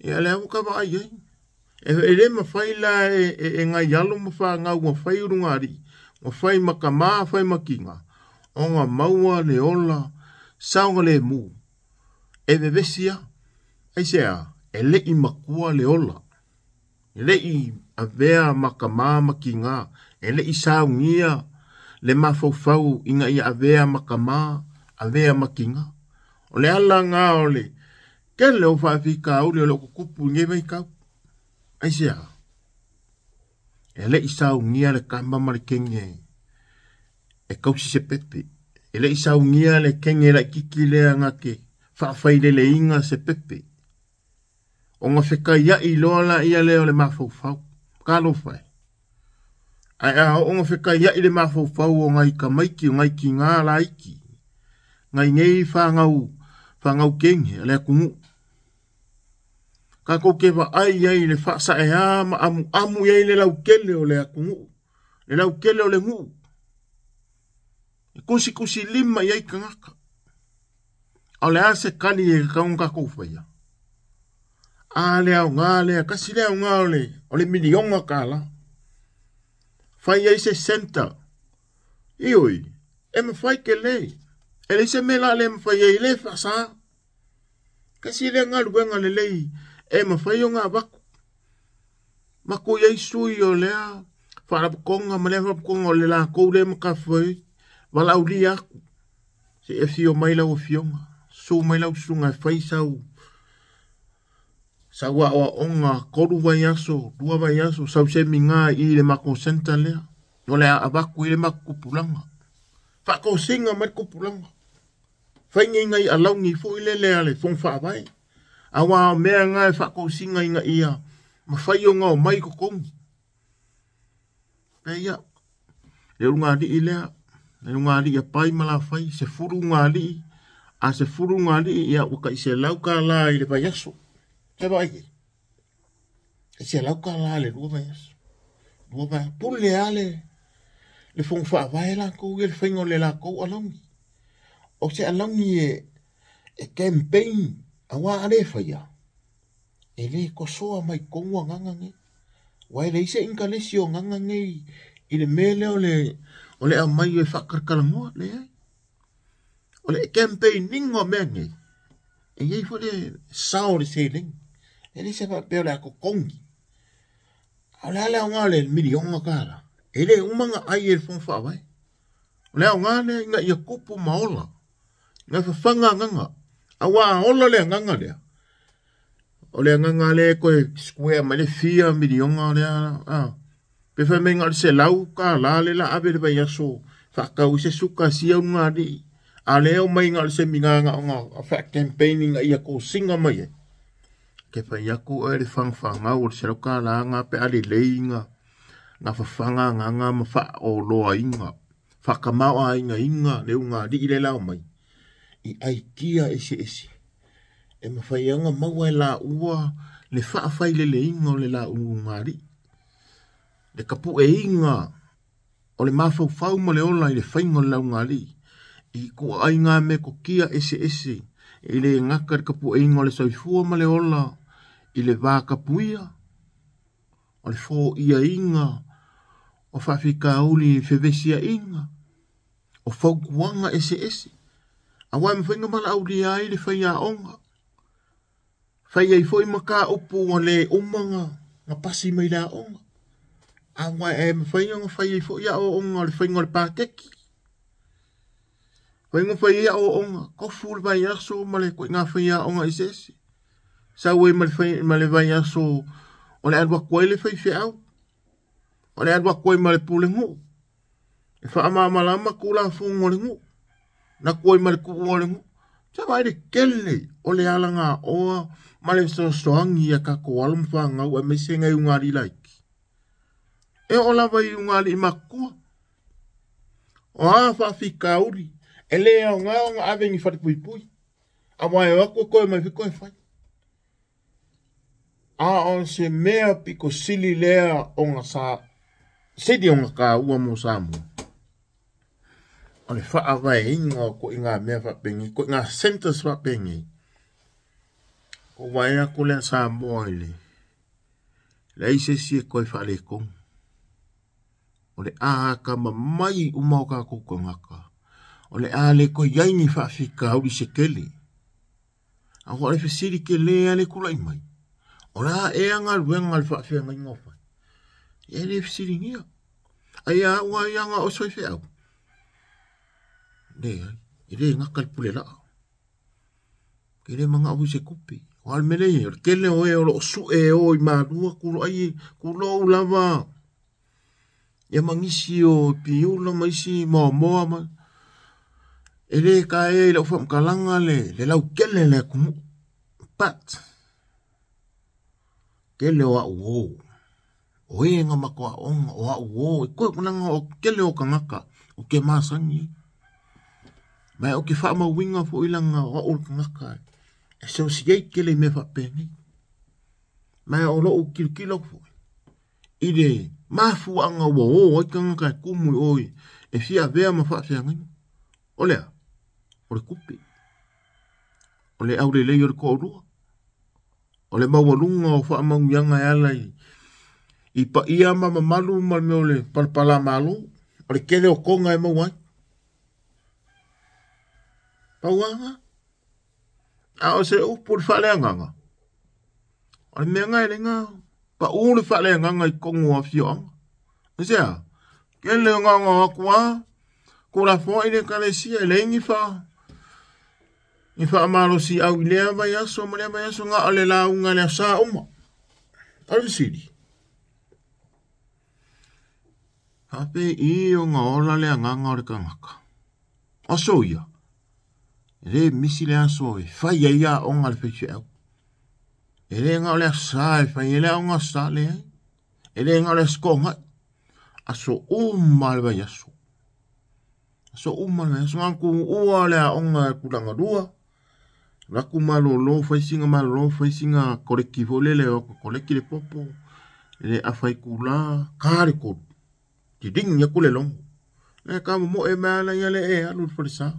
ia lea ua ka vaai ai. E le mafai la e nai alo ma fanau ua fai ulugalii, ua fai ma tama, fai ma tina, ona maua le ola saogalemu e vevesi lava. Aisea? E le i matua le ola. E le i avea ma tama ma tina, e le i saunia le mafaufau ina ia avea ma tama, avea ma tina. O le ala lena o le tele o faafitauli o lo o tutupu i lenei vaitau. Aisea? E le i saunia le tama ma le kene e tausi se pepe. E le i saunia le kene laitiiti lea na te faafaileleina se pepe. Ona fekaiai loa laia lea o le mafaufau. Talofa e. Ae a oo ona fekaiai le mafaufau o nai tamaiti o nai tina laiti, nai nei fanau, fanau kene a le atunuu, tatou te vaai ai i le faasaea ma amuamu i ai le lautele o le atunuu, le lautele o le nuu, e tusitusilima i ai tagata. A o le a se kali e tatau ona tatou faia? A le aoga lea, tasi le aoga o le, o le miliona tala. Fai ai se center. Ioi, e mafai tele. E leai se mea la le mafai ai, le faasa. Tasi lea galuega lelei e mafai ona avatu. Matou i ai sui o lea faalapotopotoga ma lea faalapotopotoga o le latou lea matafaioi, valaaulia atu, se i afio mai lau afioga, susu mai lau susuga e fai sau sau aoaoga 3 vaiaso, 2 vaiaso, sau seminar i le matou centre lea, o le a avatu i le matou tupulaga. Faatosina mai le tupulaga. Fai nei nai alauni foi lele a le Fono Faavae, aua o mea na e faatosina ina ia mafai ona omai i totonu. Pei ia, le ulugalii lea, le ulugalii a Pai ma Lafai, 10 ulugalii, a 10 ulugalii, ia ua tai $100 i le vaiaso. Se vaai i ai? Tai $100 le 2 vaiaso. 2 vaiaso. Pule lava le Fono Faavae latou ia le faiga o le latou alauni. O se alauni e campaign, aua a le faia, e le tosoa mai totonu agaga nei. Aua e leai se inkalesi o agaga nei i le mea lea o le aumai e faakalakalanoa, leai. O le campaign ina o mea nei, e i ai foi le sao o le seleni. E le se faapea o le a totogi. A o le a le aoga o le miliona tala? E le uma ona ai e le Fono Faavae. O le aoga lea ina ia tupu ma ola, ina fafaga agaga. Aua a ola le agaga lea, o le agaga lea e toe square mai le fia miliona lea, a. Pe fai mai na o le $100 le la ave le vaiaso faatau i se suka sia ulugalii. A lea o mai na o le seminar na ona faa-campaign ina ia kosina mai ai. Ke fai atu oe le fagafagau o le $100 na pe a lelei na fafaga agaga ma faaoloaina, faakamaoaigaina le ulugalii le lao mai i aitia eseese. E mafai ai ona maua e laua le faafaileleina o le laugalii, le tapueina o le mafaufau ma le ola i le faiga o le laugalii i ituaiga metotia eseese, e le gata i le tapueina o le soifua ma le ola i le vatapuia, o le foiaina o faafitauli i fevesiaiga, o fautuaga eseese, aua e mafai ona valaaulia ai le faiaoga, fai ai foi mataupu ua le uma ona pasi mai le aoga, aua e mafai ona fai ai foi aoaoga o le faiga o le paketi, mafai ona fai ai aoaoga, tofu le vaiaso ma le ituaiga faiaoga eseese, sau ai ma le vaiaso o le alu atu ai le faifeau, o le alu atu ai ma le pulenuu, e faamalamalama tulafono o le nuu, na atu ai ma le tuua o le nuu. Sa vaai le tele o le alagaoa ma le fesoasoani ia tatou alo ma fanau aemaise nai ugalii laiti. E oo lava i ugalii matutua. O a faafitauli, e le aoga ona ave i ni falepuipui, aua e o atu e toe mai foi toe fai. A o se mea pito sili lea ona sa sili ona taua mo Samoa, o le faavaeina o ituaiga mea faapenei, ituaiga centers faapenei. Ua vaai atu lea Samoa i le leai se isi e toe faaletonu. O le a atamamai uma o tatou tagata, o le a le toe i ai ni faafitauli se tele. Aua o le fesili tele lava le tulai mai, o le a ea galuega a le faafeagaiga o fai? Ia e le fesiligia. Ai a au lava ia na o se faifeau? Leai, e le gata le pule laa. E le manao foi se tupe. O le mea lea e i ai, o le tele o e o lo o sue e o i Malua, tulou lava ia ma nisi o Piula ma isi Moamoa ma e le taea i lau faamatalaga le lautele o le atunuu. But, tele o au o, o e na matou aoga, o au o, e toe leaga o tele o tagata ou te masani ai. Ma ou te faamauina foi leaga o au o le tagata e associate tele i mea faapenei. Ma o lou tilotilo atu foi i le mafuaaga ua o ai tagata e tumu i o e fia avea ma faafeagaiga. O le a? O le tupe. O le aulelei o le toalua. O le maualuga o faamanuiaga e ala i paia ma mamalu ma le mea o le palapalamalo. O le tele o toga e maua ai. Pauaga. A o se upu i le faaleagaga, o le mea na e leaga pau le faaleagaga i totonu o afioaga. Aisea? Tele o gaogaoa atu lava, tulafoai le ekalesia, e leai ni fa ni faamalosiau i lea vaiaso ma lea vaiaso, na o le lauga i le aso uma. O le fesili, faapei ona ola le agaga o le tagata? O aso ia, e le misi le aso e fai ai aoga a le faifeau. E le na o le aso e fai ai le aoga sa, leai. E le na o le aso togai. Aso uma le vaiaso. Aso uma le vaiaso. Na tuua le aoga e tulaga lua. Laku malolo, fai sina malolo, fai sina koleki foi lele, o koleki le popo, le afa i kula, ka le kolu. Tilingi aku le logo. Le ka momoe mai ala ia le e alu le falesa.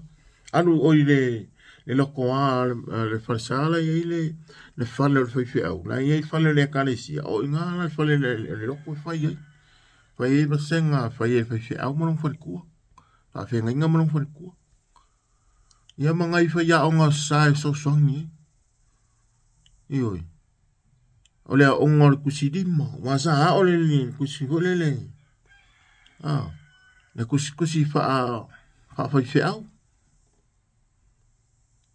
Alu oi le lokoa le falesa la iai le fale o le faifeau. La iai le fale o le ekalesia. O i ngā la le fale le loko e fai ai. Fai ai vasega, fai ai le faifeau ma lona faletua. Faafeagaiga ma lona faletua. Ia ma ngai faiaoga sa e fesoasoani ai. Ioe. O le aoga o le tusilima, aua sa ao le tusi foi lele, le tusitusi faafaifeau.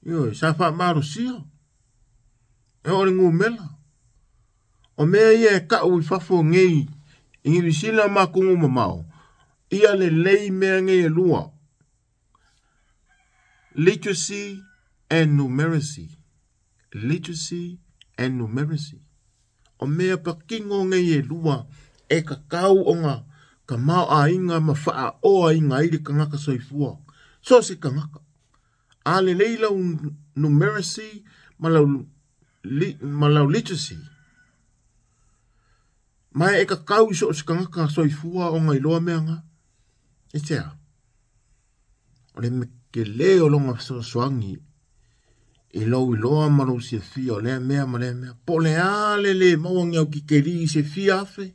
Ioe, sa faamalosia. E oo i le numera. O mea ia e tau i fafo nei i Niu Sila ma atunuu mamao, ia lelei mea nei e lua. Literacy and numeracy. Literacy and numeracy. O mea patino nei e lua e tatau ona tamaoaiga ma faaoaiga ai le tagata soifua. So o se tagata. A lelei lau numeracy ma lau literacy. Ma e kakau i so o se tagata soifua ona iloa mea na. Aisea? O le tele o lona fesoasoani i lou iloa ma lou silafia o lea mea ma lea mea. Po o le a le le maua ni au kikeli i se fia afe,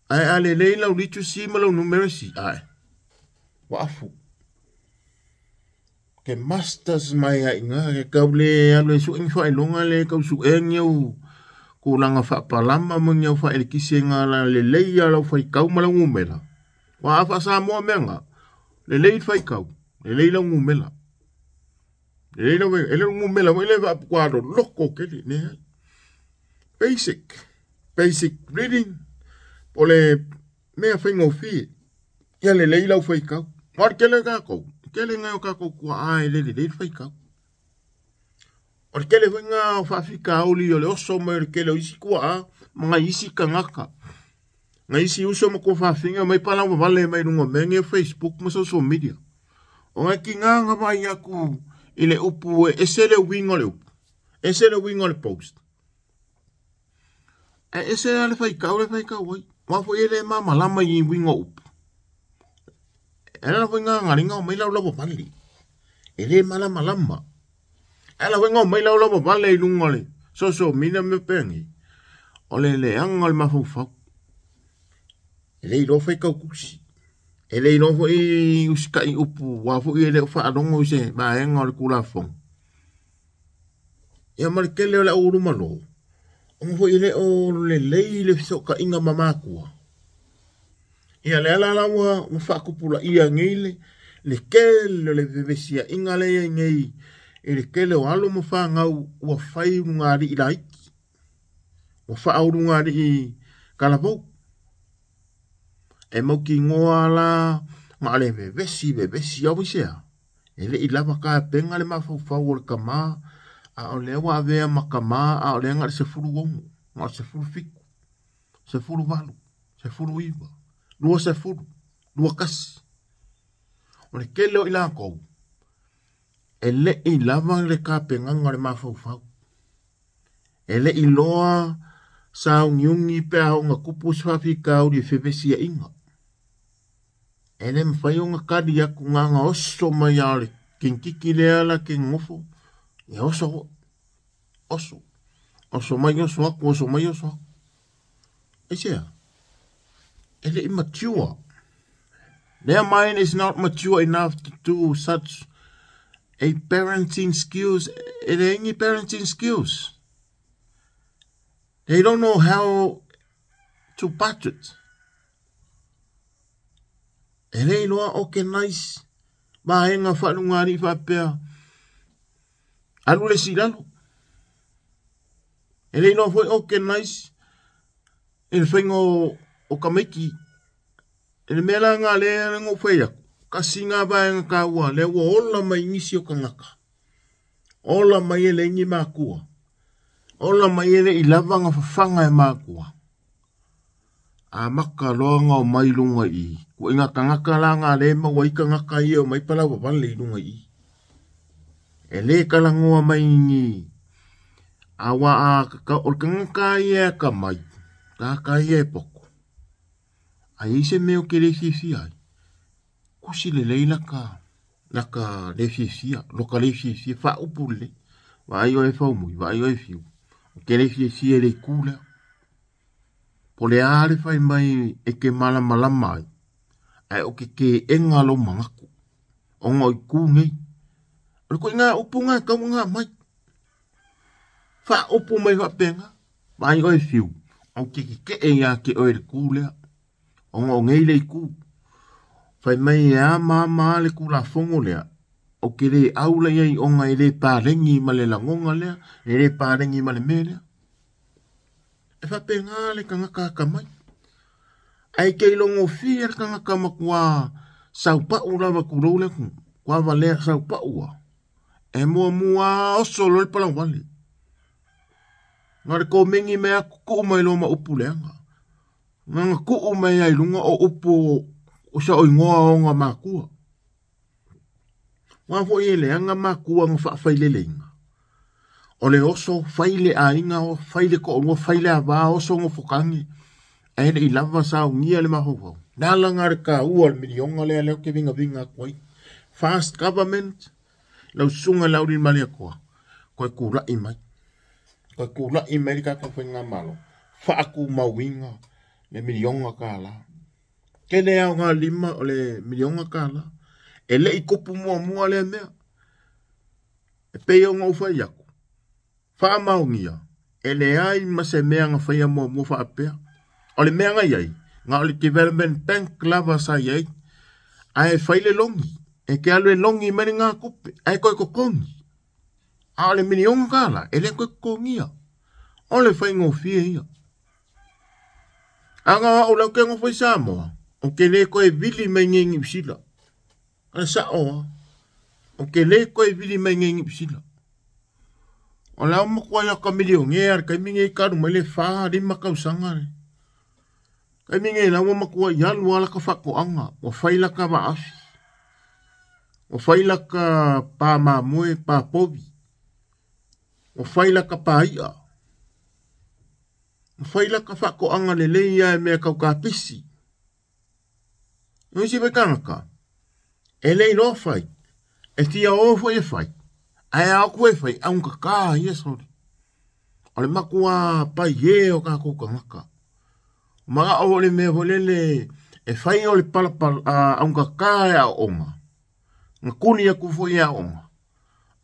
ae a lelei lau literacy ma lau numeracy, ae ua afu. Ke masters mai ai ina, ke kau le alu e sue ni faailoga le kau sue ni au tulaga faapalama ma ni au faaelekisi nga la lelei a lau faitau ma lau numera. Ua a faa-Samoa mea nga, lelei le faitau, lelei lau numera. Lelei lau, e le o numera foi le faaputua loloko tele, leai. Basic, basic reading, po o le mea faigofie, ia lelei lau faitau. Aua o le tele o tatou, le tele nai o tatou tuaa e le lelei le faitau. O le tele foi lena o faafitauli o le oso mai o le tele o isi tuaa ma nai isi tagata. Nai isi uso ma tuafafine omai palauvavale mai luga o mea nei o Facebook ma social media. Ona e tiga ona vaai atu i le upu e ese le uiga o le upu, ese le uiga o le post. Ae ese lava le faitau le faitau ai. Aua foi e le malamalama i uiga o upu. E ala foi gagaliga omai laulauvavale. E le malamalama. E ala foi omai laulauvavale i luga o le social media ma mea faapea O le leaga o le mafaufau. E le iloa faitau tusi. E le iloa foi usitai upu, aua foi e le o faalogo i se vaega o le Tulafono. Ia ma le tele o le auulumalo, ona foi e le o lelei le fesootaiga ma matua. Ia lea la la ua faatupulaia nei le tele o le vevesiaiga lea i ai nei i le tele o alo ma fanau ua fai ulugalii laiti, ua faaulugalii talavou. E mautinoa la na o le vevesi vevesi au aisea? E le i lava tapena le mafaufau o le tama, a o lea ua avea ma tama a o lea na o le 16, na o le 17, 18, 19, 20, 21. O le tele o i latou, e le i lava le tapenaga o le mafaufau. E le i loa sauniuni pe a oo ina tupu se faafitauli e fevesiaiga. E le mafai ona tali atu na ona oso mai lava o le kinititi lea la te nonofo, ia oso foi, oso, oso mai oso atu, oso mai oso atu. Aisea? E le i mature. Their mind is not mature enough to do such a parenting skills. E leai ni parenting skills. They don't know how to budget. E le iloa organize vaega faalugalii faapea alu le isi i lalo. E le iloa foi organize i le faiga o tamaiti. I le mea la lena lea na ou fai atu, tasi lena vaega taua lea ua ola mai nisi o tagata. Ola mai e leai ni matua. Ola mai e le i lava na fafaga e matua. Amata loa ona omai i luga i i. Ituaiga tagata la na lea e maua ai tagata ia e omai palauvavale i luga i i. E le talanoa mai ni aua a o le tagata ia e atamai, tagata ia e poto. A i ai se mea ou te le fiafia ai, kusi lelei laka laka le fiafia, loka le fiafia, faaupu lelei. Vaai oe e Faumui, vaai oe e Fiu. Ou te le fiafia i le itu lea. Po o le a le fai mai e te malamalama ai, ae o ke keʻena lou manatu, ona o itu nei. O le ituaiga upu lena e tatau ona aumai. Faaupu mai faapena, vaai oe Fiu, ou te tetee ia te oe i le itu lea, ona o nei le itu. Fai mai e a ma ma le Tulafono lea, ou te le au la i ai ona e le paleni ma le lagona lea, e le paleni ma le mea lea. E faapena le tagata atamai. Ae te ilogofie le tagata matua saupau lava tulou le atunuu, matua valea saupau lava. E muamua oso loa le palauvale. Na o le komeni mai lava tutuu mai loa ma upu leaga. Na ona tuu mai lava i luga o upu o saoigoa o ona matua. Aua foi e leaga matua na faafaileleina. O le oso fai le aiga, fai le toalua, fai le ava, oso gofokagi, ae le i lava saunia le mafaufau. Le alaga le taua o le miliona lea lea ou te vigaviga atu ai. Fast government, lau susuga i le Aulilimaletoa, toe tulai mai. Toe tulai mai le tatou faigamalo, faatumauina le miliona tala. Tele aoga lima o le miliona tala. E le i tupu muamua lea mea. E pei ona ou fai atu, faamaonia, e leai ma se mea na faia muamua faapea. O le mea na i ai, na o le Development Bank lava sa i ai, ae fai le logi, e te alu e logi mai le tupe, ae toe totogi. A o le miliona tala, e le toe totogia. O le faigofie ia. Aga au lau ke ngofo i Samoa, o ke le koe vili mai nge Niu Sila. A sao o ke le koe vili mai nge Niu Sila. O le au makuai a ka milionea le taimi nei ka alu mai le 4, 5 tausaga le. Taimi nei la ua matua i alu lava laka faatoaga, ua fai laka vaafi, ua fai laka pa mamoe, pa povi, ua fai laka pai'a, ua fai laka faatoaga lelei lava i mea tau kapisi. O isi foi tagata, e le iloa fai, e fia o foi e fai, ae a atu e fai, augata ia soli. O le matua paie o tatou tagata. Manao o le mea foi lele e fai o le palapala augata e aoaoga, na kuni atu foi e aoga,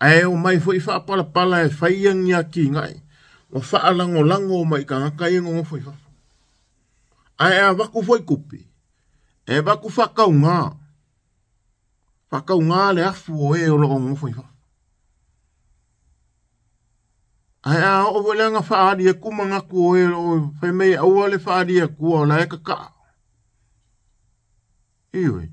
ae omai foi faapalapala e fai ni atinae, ua faalagolago mai i tagata ia nonofo i fafo. Ae a avatu foi tupe, e avatu faatauga, faatauga le afu o e o lo o nonofo i fafo. Ae a oo foi lea na faaali atu manatu o e o lo o fai mai aua le faaali atua o la e kakaa. Ioe.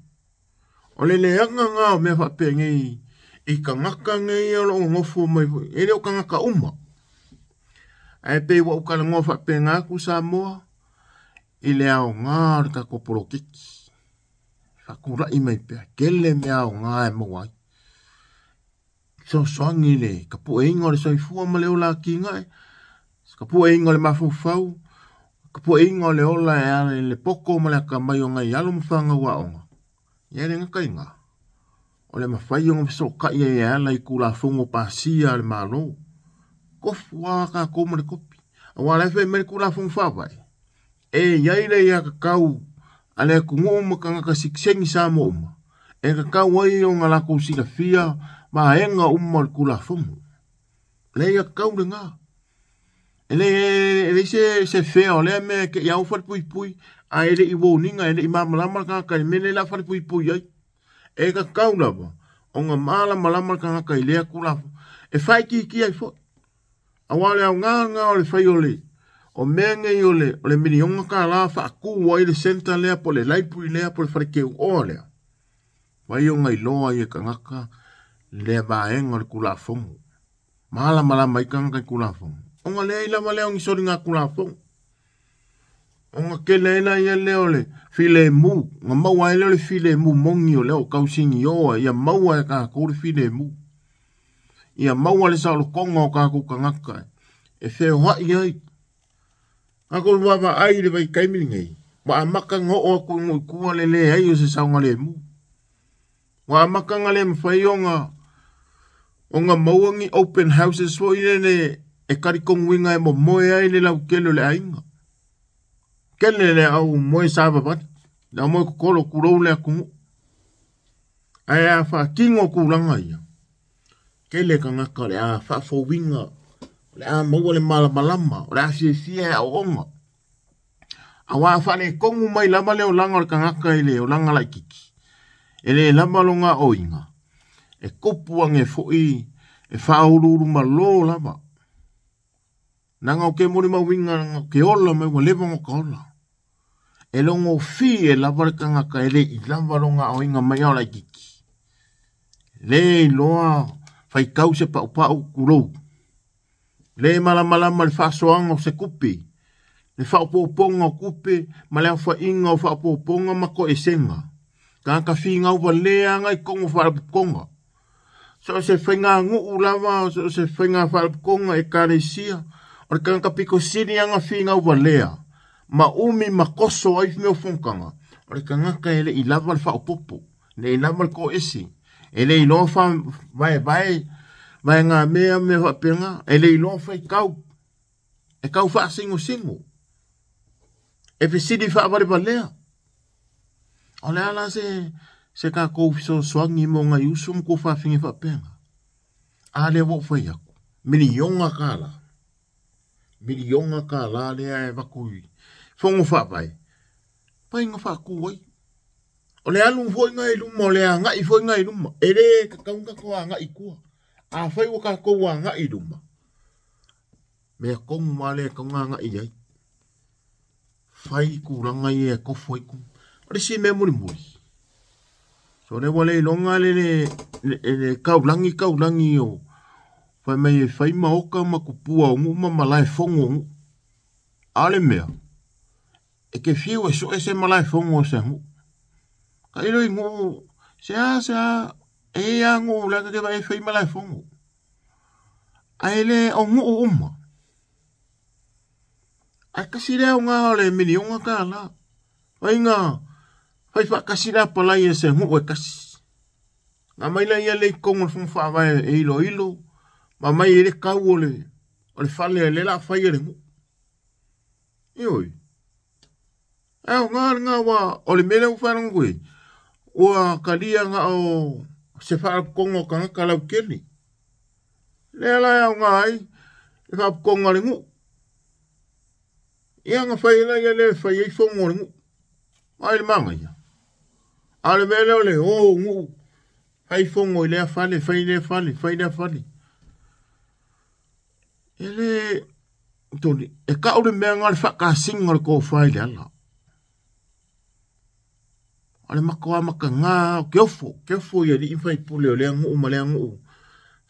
O le leaga ngā o mea faapenei i tagata nei o lo o nonofo mai foi, e le o tagata uma. Ae pei ua ou talanoa faapena atu Samoa i le aoga o le tatou poloketi. Faatulai mai pea, tele mea aoga e maua ai. Fesoasoani i le tapueina o le soifua ma le ola atinae, tapueina o le mafaufau, tapueina o le ola e ala i le poto ma le atamai o nai alo ma fanau aoga. Ia le gata i lena, o le mafai ona fesootai ai e ala i Tulafono pasia a le Malo. Tofu lava tatou ma le kopi. Aua o la e fai mai le Tulafono Faavae, e i ai le aiatatau a le atunuu ma tagata sitiseni Samoa uma, e tatau ai ona latou silafia vaega uma o le Tulafono. Le aiatatau lena. E leai se fea o lea mea e te i au falepuipui, ae le i warning-a, e le i malamalama le tagata i le mea lea o le a falepuipui ai. E tatau lava ona malamalama le tagata i lea Tulafono. E faaitiitia ai foi. Aua o le aoga lena o le fai o le o mea nei o le miliona tala faatu ai le centre lea po o le library lea po o le fale teuoa lea. Fai ona iloa ai e tagata lea vaega o le Tulafono. Malamalama ai tagata i Tulafono. Ona leai lava lea o ni soliga Tulafono. Ona tele ai laia lea o le filemu, na maua ai lea o le filemu moni o lea o tausinioa, ia maua e tatou le filemu. Ia maua le saolotoga o tatou tagata e feoai ai. Tatou vaavaai i le vaitaimi lenei, ua amata ona oo atu i nuu i tua le leai o se saogalemu. Ua amata ona le mafai ona maua ni open houses foi lele e talitonuina e momoe ai le lautele o le aiga. Tele le au moe savavali, le au moe totolo tulou le atunuu. Ae a faatino tulaga ia, tele tagata o le a faafouina, o le a maua le malamalama, o le a fiafia e aoaoga. Aua a faaletonu mai lava le olaga o le tagata i le olaga laitiiti, e le lava lona aoaoina, e tupu ane foi e faauluulumalo lava. Leaga ou te molimauina leaga ou te ola mai ua leva ona ta ola. E logofie lava le tagata e le i lava lona aoaoina mai ao laitiiti. Le iloa faitau se paupau tulou. Le malamalama le faasoaga o se tupe, le faaopoopoga o tupe ma le aofaiga o faaopoopoga ma toesega. Tagata finau valea aga i totonu o faalapotopotoga. So o se faiganuu lava, so o se faiga faalapotopotoga, ekalesia, o le tagata pito sili aga finau valea ma umi ma koso ai mea o fonotaga, o le tagata e lei lava le faaopopo, le i lava le toese, e le iloa faavaevae vaegamea mea faapena, e le iloa faitau, e tau faasingosino, e fesili faavalevalea. O le a la se tatou fesoasoani mo nai uso ma tuafafine faapena? A lea ua ou fai atu, miliona tala, miliona tala lea e avatu i fono faavae, fai na faatu ai. O le alu foi na i luma, o le agai foi na i luma, e le tatau ona tatou agai i tua. Afai ua tatou agai i luma, mea tonu lava lea e tatau ona agai i ai. Fai tulaga ia e tofo ai. O le isi mea mulimuli, so lea ua le iloga le taulagi taulagi o fai mai e fai maota ma tupua o nuu ma malaefono o nuu. A o le mea, e te fiu e sue se malaefono o se nuu. Tailo i nuu, se a se a, e ia nuu lea ta te vaai e fai malaefono. Ae le o nuu uma. Ae tasi lea aoga o le miliona tala. Faiga fai faatasi le apalai e se nuu e tasi. Na mai la ia le i totonu o le fono faavae e iloilo, ma mai e le tau o le fale le la fai e le nuu. Ioe. Ae aoga lena ua o le mea lea ua faalogo atu ai, ua talia na o se faalapotopotoga o tagata lautele. Lea la e aoga ai le faalapotopotoga o le nuu. Ia na fai ai la lea e fai ai fono o le nuu. Ai le manaia. A o le mea lea o le o nuu, fai fono i lea fale, fai lea fale, fai lea fale. E le toli, e kau le mea nga le whakasiga o le tofa i le ala. O le makoa makanga o ke ofo, ke ofo i alii faipule o lea nuu ma lea nuu.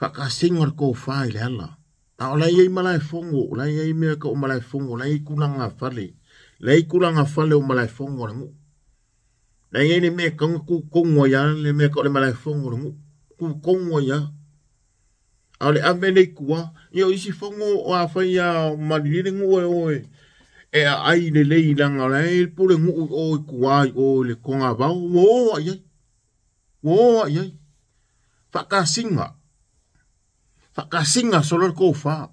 Whakasiga o le tofa i le ala. A o la iai malaefono, o la iai mea ka o malaefono, o la iai kulanga fale. La iai kulanga fale o malaefono o le nuu. La iai le mea kaunga kukongo ia, le mea ka o le malaefono o le nuu. Kukongo ia. A o le ave le ikua, ia o isi fono o a whai a marilele nuu e oe. E a ai le lei langa o la e pule nuu o i kua i o le konga vau. Ua o ai ai. Ua o ai ai. Whakasinga. Whakasinga solo le kōwha.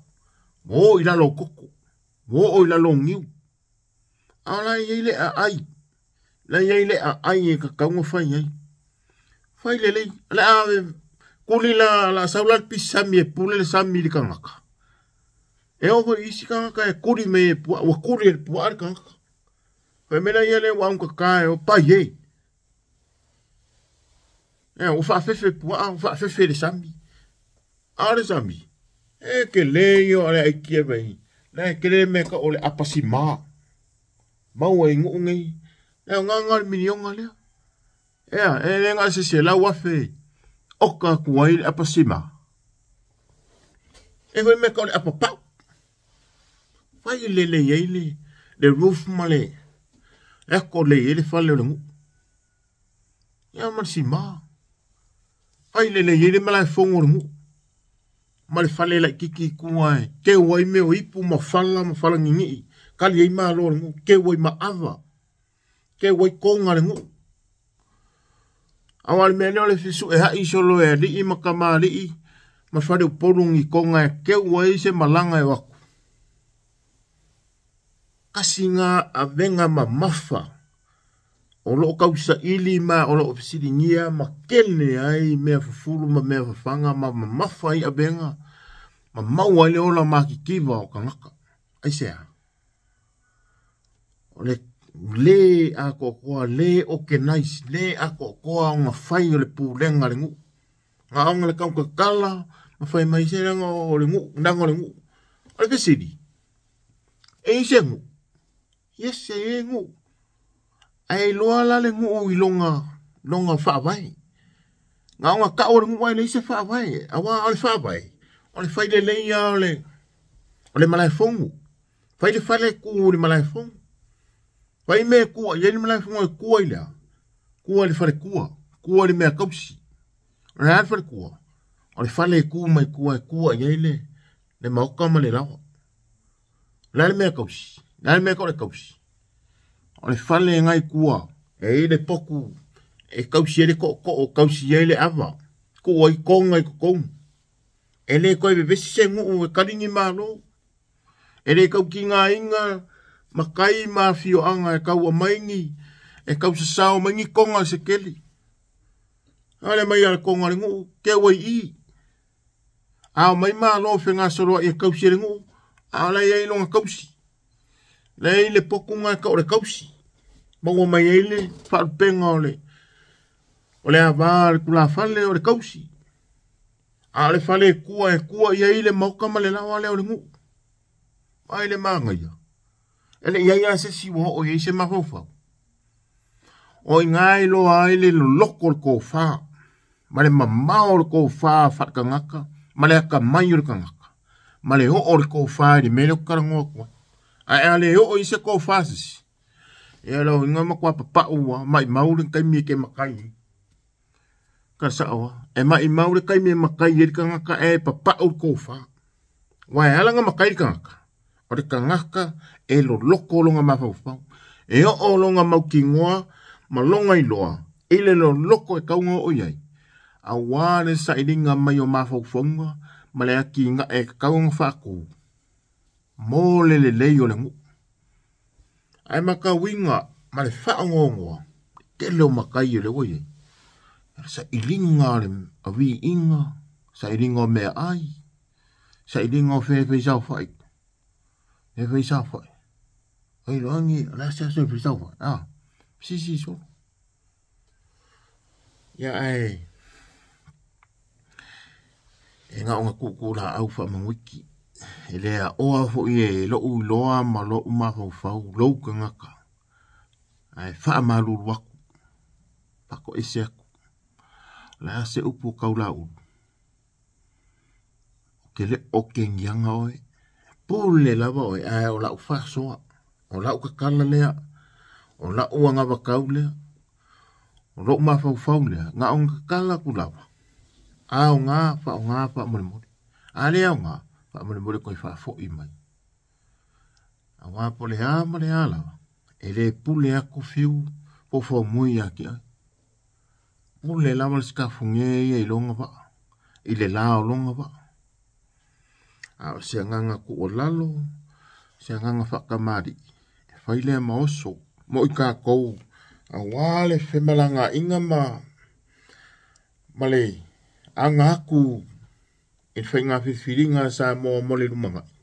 Ua o i lalo koko. Ua o i lalo ngiu. A o la iai le a ai. La iai le a ai e kakaunga whai ai. Whai le lei. Le a kuli la saula le pisi sami e pule le sami i le kangaka. E oho i isi kangaka e kuli me e pua, ua kuli e le pua le kangaka. Whai mea ia le ua unga ka e o pai e. E o whaafefe pua, o whaafefe le sami. A le sami. E ke le io ale ai kia mei. Le ke le mea ka o le apasi mā. Maua i nguu nei. E o ngā ngā le milionga lea. Ea, e le ngā se se lau afe. Oka kua i le apasi mā. E hoi mea ka o le apapau. Whai le le iei le roof ma le eko le iei le fale o le ngu. Ia ma le sima. Whai le le iei le malaefono o le ngu. Ma le fale lai kiki kua e. Keu ai mea o ipu ma fala nginii. Kali ai malo o le ngu. Keu ai ma ava. Keu ai konga le ngu. Awa le mea lea o le fisu e hai solo e alii ma kamalii. Ma fale upolu ngi konga e keu ai se malanga e waku. Kasi ngā avenga ma mafa. O loo kausa ili ma o loo fisilingia ma kene ai mea fufulu ma mea fafanga ma mafa ai avenga. Ma maua le ola makikiwa o kangaka. Ai sea. O le le a kokoa, le o ke nice, le a kokoa o ngā whai o le pūlenga le ngu. Ngā onga le kaunga kala, ma whai mai se ranga o le ngu, nanga o le ngu. O le fesili. E i se ngu. Yes, e ngu. Ai loa la le ngu i longa whaawai. Ngā onga ka o le ngu ai le ise whaawai. Awa o le whaawai. O le whai le leia o le malaefono. Whai le whale ku o le malaefono. Whai me kua, ia le malaefono e kua i lea. Kua le whale kua. Kua le mea kausi. O le whale kua. O le fale e ku mai tua e tua i ai le maoka ma le laoa. O le a le mea kausi? O le a le mea e tau o le kausi? O le fale e nai tua, e i ai le potu e kausi ai le tootoo, kausi ai le ava, tuu ai toga i totonu. E le toe vevesi se nuu e kali ni malo. E le tau tigaina matai ma afioaga e tau aumai ni, e tau sasao mai ni toga a le sekeli. A le mai a le toga a le nuu, keu ai i i. A omai malo fegasoloai e kausi e le nuu, a o la e i ai lona kausi. La e i ai le potu na e tau o le kausi. Maua mai ai le faalupega o le o le ava a le tulafale o le kausi. A o le fale e tua e tua i ai le maoka ma le laoa lea o le nuu. Ai le manaia. E le i ai lava se isi ua oo i ai se mafaufau. O i ina e iloa ai le loloko o le tofa ma le mamao o le tofa faale-tagata ma le atamai o le tagata ma le oo o le tofa i le mea lea ou te talanoa atu ai. Ae a le oo i se tofa se isi, ia lau iga matua papau ua maimau le taimi e te matai ai. Ka sao lava, e maimau le taimi e matai ai le tagata ae papau le tofa. Aua e ala ona matai le tagata, o le tagata e loloko lona mafaufau, e oo lona mautinoa ma lona iloa i le loloko e tau ona oo i ai, aua le sailiga mai o mafaufauga ma le atinae e tatau ona faatu mo le lelei o le nuu. Ae matauina ma le faanoanoa le tele o matai o lea ua i ai, o le sailiga o viiga, sailiga o meaai, sailiga o fea e faisaofai, e faisaofai. Oi loa ni, o le a se aso e faisaofai, a, sisi solo. Ia ae, e na ona tuutuu laau faamanuiki, e le aoa foi e lou iloa ma lou mafaufau lou tagata, ae faamalulu atu, faatoese atu. O le a se upu o Taulaulu? Ou te le o kegiaga oe, pule lava oe, ae o lau faasoa, o lau tatala lea, o lau anavatau lea, o lou mafaufau lea, na ona tatala atu lava, a aoga, faaaoga faamolemole, a le aoga, faamolemole toe faafoi mai. Aua po o le a ma le a lava, e le pule atu Fiu po o Faumui ia te oe. Pule lava le Sikafuge ia i lona vaa, i le la o lona vaa. A o se agaga tuualalo, se agaga faatamalii, e fai lea ma oso mo i tatou aua le femalagaaiga ma le aga atu i le faiga filifiliga a Samoa mo le lumanai.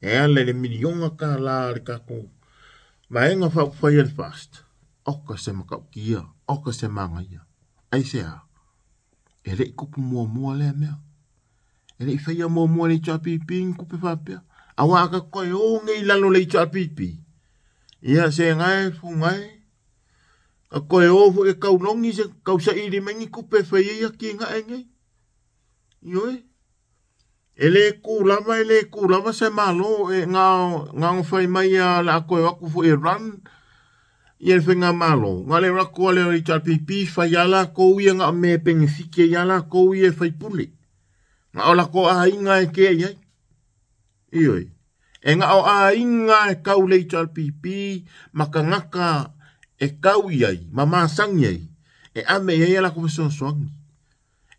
E ala i le miliona tala a le tatou Vaega Faaupufai a le FAST, oka se matautia, oka se manaia. Aisea? E le i tupu muamua lea mea. E le i faia muamua e le HRPP ni tupe faapea. Aua a tatou toe o nei i lalo o le HRPP, ia se gae fugae, ka toe o foi e taulogi se tausaili mai ni tupe e fai ai atinae nei. Ioe. E le kū lava, e le kū lava se Malo e na ona fai mai a o le a toe o atu foi e run ia le faigamalo. Na o le o atu lava lea o le HRPP fai lava latou ia na o mea e penefiti ai lava latou ia e faipule. Na o latou aiga e kea i ai. Ioe. E na o aiga e tau i le HRPP ma tagata e tau i ai ma masani ai e ave i ai a latou fesoasoani.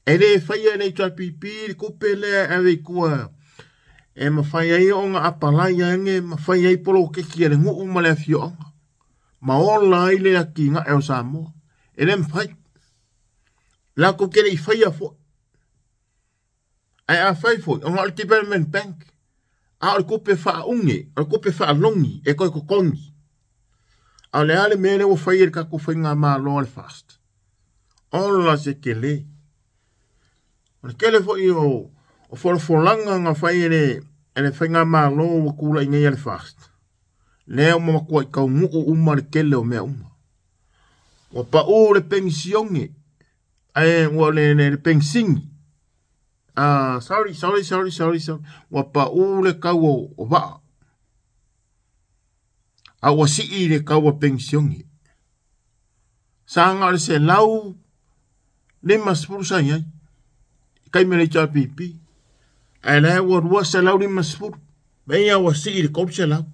E le faia e le HRPP le tupe lea e ave i tua e mafai ai ona apalai ane ma fai ai poloketi a le nuu ma le afioaga ma ola ai le atinae o Samoa. E le mafai. Latou te le i faia foi. Ae a fai foi, ona o le Development Bank, a o le tupe faaune, o le tupe faalogi e toe totogi. A o le a le mea lea ua fai e le tatou faigamalo a le FAST? Ola se tele. O le tele foi o folafolaga na fai e le faigamalo ua tulai nei a le FAST, lea ua matuai taunuu uma le tele o mea uma. Ua pau le penisione, ae ua le penisini. Sorry, sorry, sorry, sorry, sorry. Ua pau le tau o vaa. A ua sii le tau o penisione. Sa na o le 150 sa i ai. Taimi o le HRPP. Ae la ua 250. Meia ua sii i le 300.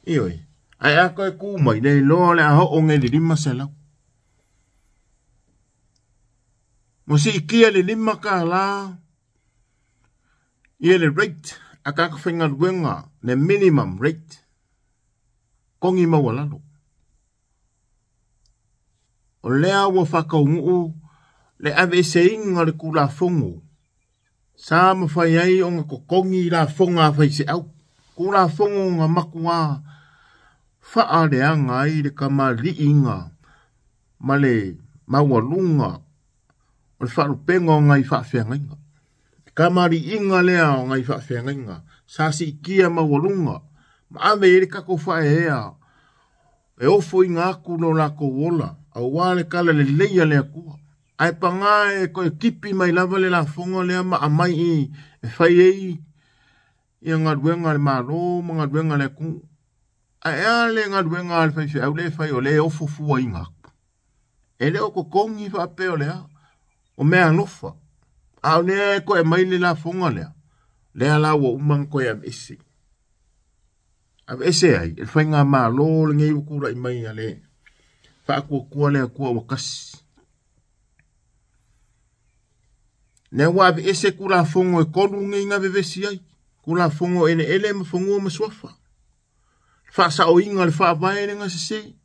Ioe. Ae a koe ku mai le iloa le a oo nei le 500. Ua siitia le $5 ia le rate a tagata faigaluega, le minimum rate, togi maualalo. O lea ua faataunuu le aveeseina o le Tulafono sa mafai ai ona totogi lafoga a faiseau. Tulafono na matua faaleaga ai le kamaliiga ma le maualuga o le faalupega o nai faafeagaiga. Kamaliiga lea o nai faafeagaiga sa siitia maualuga ma ave i ai le tatou faaeaea e ofoina atu lo latou ola aua le tala lelei a le Atua. Ae paga e toe tipi mai lava le lafoga lea ma aumai i e fai ai ia galuega a le Malo ma galuega a le atunuu. Ae a le galuega a le faifeau lea e fai o lea e ofo fuaina atu. E le o totogi faapea o le a, o mea alofa. A o lea e toe aumai le lafoga lea, lea la ua uma ona toe aveese. Aveese ai e le faigamalo lenei ua tulai mai a le faatuatua le Atua ua tasi. Lea ua aveese Tulafono e tolu nei na vevesi ai, Tulafono eleele ma fanua ma suafa. Faasaoina o le faavae le gasese,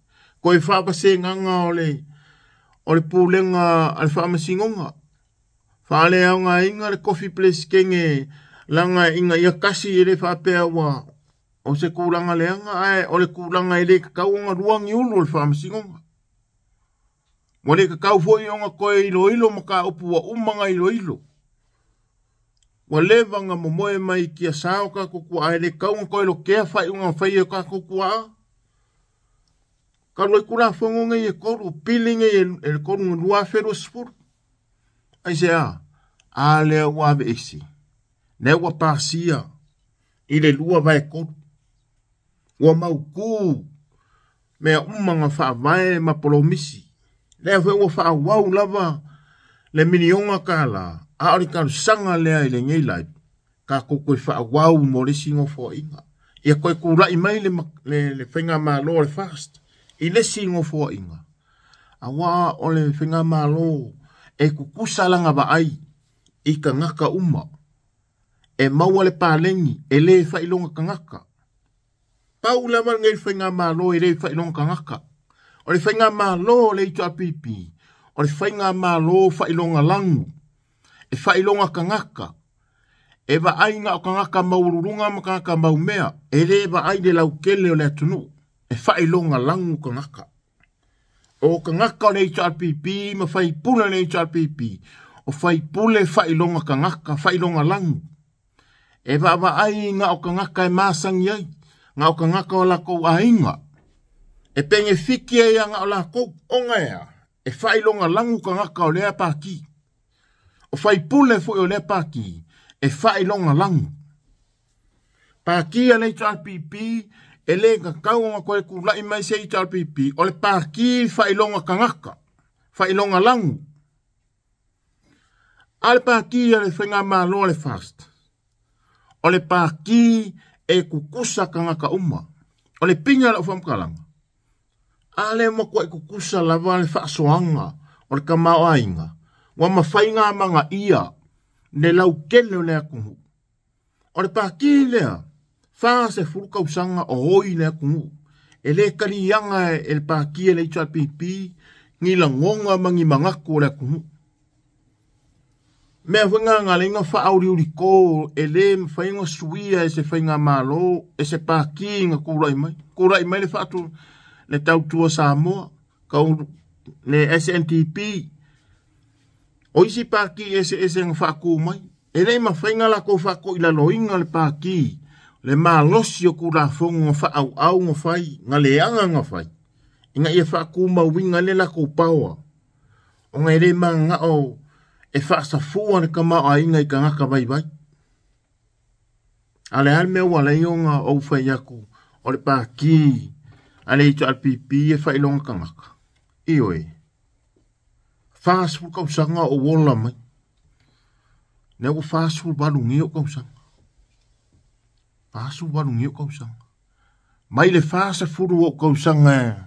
toe faavasegaga o le pulega a le faamasinoga, faaleaogaina le tofi peresetene laga ina ia tasi e le faapea ua o se tulaga leaga, ae o le tulaga e le tatau ona lua ni ulu o le faamasinoga. Ua le tatau foi ona toe iloilo mataupu ua uma ona iloilo. Ua leva ona momoe mai tiasa o tatou tuaa, e le tatau ona toe lotea faaiuga fai e o tatou tuaa. Talu ai Tulafono nei e tolu, pili nei e tolu 2020. Aisea? A lea ua aveese. Lea ua pasia i le 2/3. Ua mautu mea uma na faavae ma polomisi. Lea foi ua faaauau lava le miliona tala, a o le talosaga lea i lenei live, tatou toe faaauau mo le isi nofoaiga. Ia toe tulai mai le faigamalo o le FAST i le isi nofoaiga. Aua o le faigamalo e tutusa lana vaai i tagata uma. E maua le paleni, e le faailoga tagata. Pau lava lenei faigamalo e le faailoga tagata. O le faigamalo o le HRPP, o le faigamalo faailoga lagu, e faailoga tagata, e vaai na o tagata maualuluga ma tagata maumea, e le vaai le lautele o le atunuu, e faailoga lagu tagata. O tagata o le HRPP ma faipule o le HRPP, o faipule faailoga tagata, faailoga lagu. E vaavaai na o tagata e masani ai, na o tagata o latou aiga. E penefiti ai na o latou, ona ea, e faailoga lagu tagata o lea pati. O faipule foi o lea pati, e faailoga lagu. Pati a le HRPP, e le tatau ona toe tulai mai se HRPP, o le pati faailoga tagata, faailoga lagu. A le pati a le faigamalo a le FAST, o le pati e kukusa tagata uma. O le piga o lau faamatalaga, a le matuai kukusa lava le faasoaga o le tamaoaiga, ua mafai ona amagaia le lautele o le atunuu. O le pati lea, 40 tausaga o oi le atunuu. E le taliaga e le pati e le HRPP ni lagona ma ni manatu o le atunuu. Mea foi ngā lenga whaauliuliko e le mawhai ngā suia e se whai ngā malo e se pāki ngā kūrai mai. Kūrai mai le whaatu le tautua Samoa, kau le SNTP. O isi pāki e se ese ngā whaakū mai. E le mawhai ngā lako whaako i laloinga le pāki, le malosi o kūlafongo ngā whaau au ngā whai, ngā leanga ngā whai. Inga ia whaakū mauinga le lako paoa. O ngā le manga o e whaasafua le kama o ainga i kangaka vai vai. A le alme ua lei o ngā au whai aku o le pāki a le HRPP e whailonga kangaka. Ioe. 40 kausanga o wola mai. Lea ua 48 nei ou tausaga. 48 nei ou tausaga. Mai le 40 o ou tausaga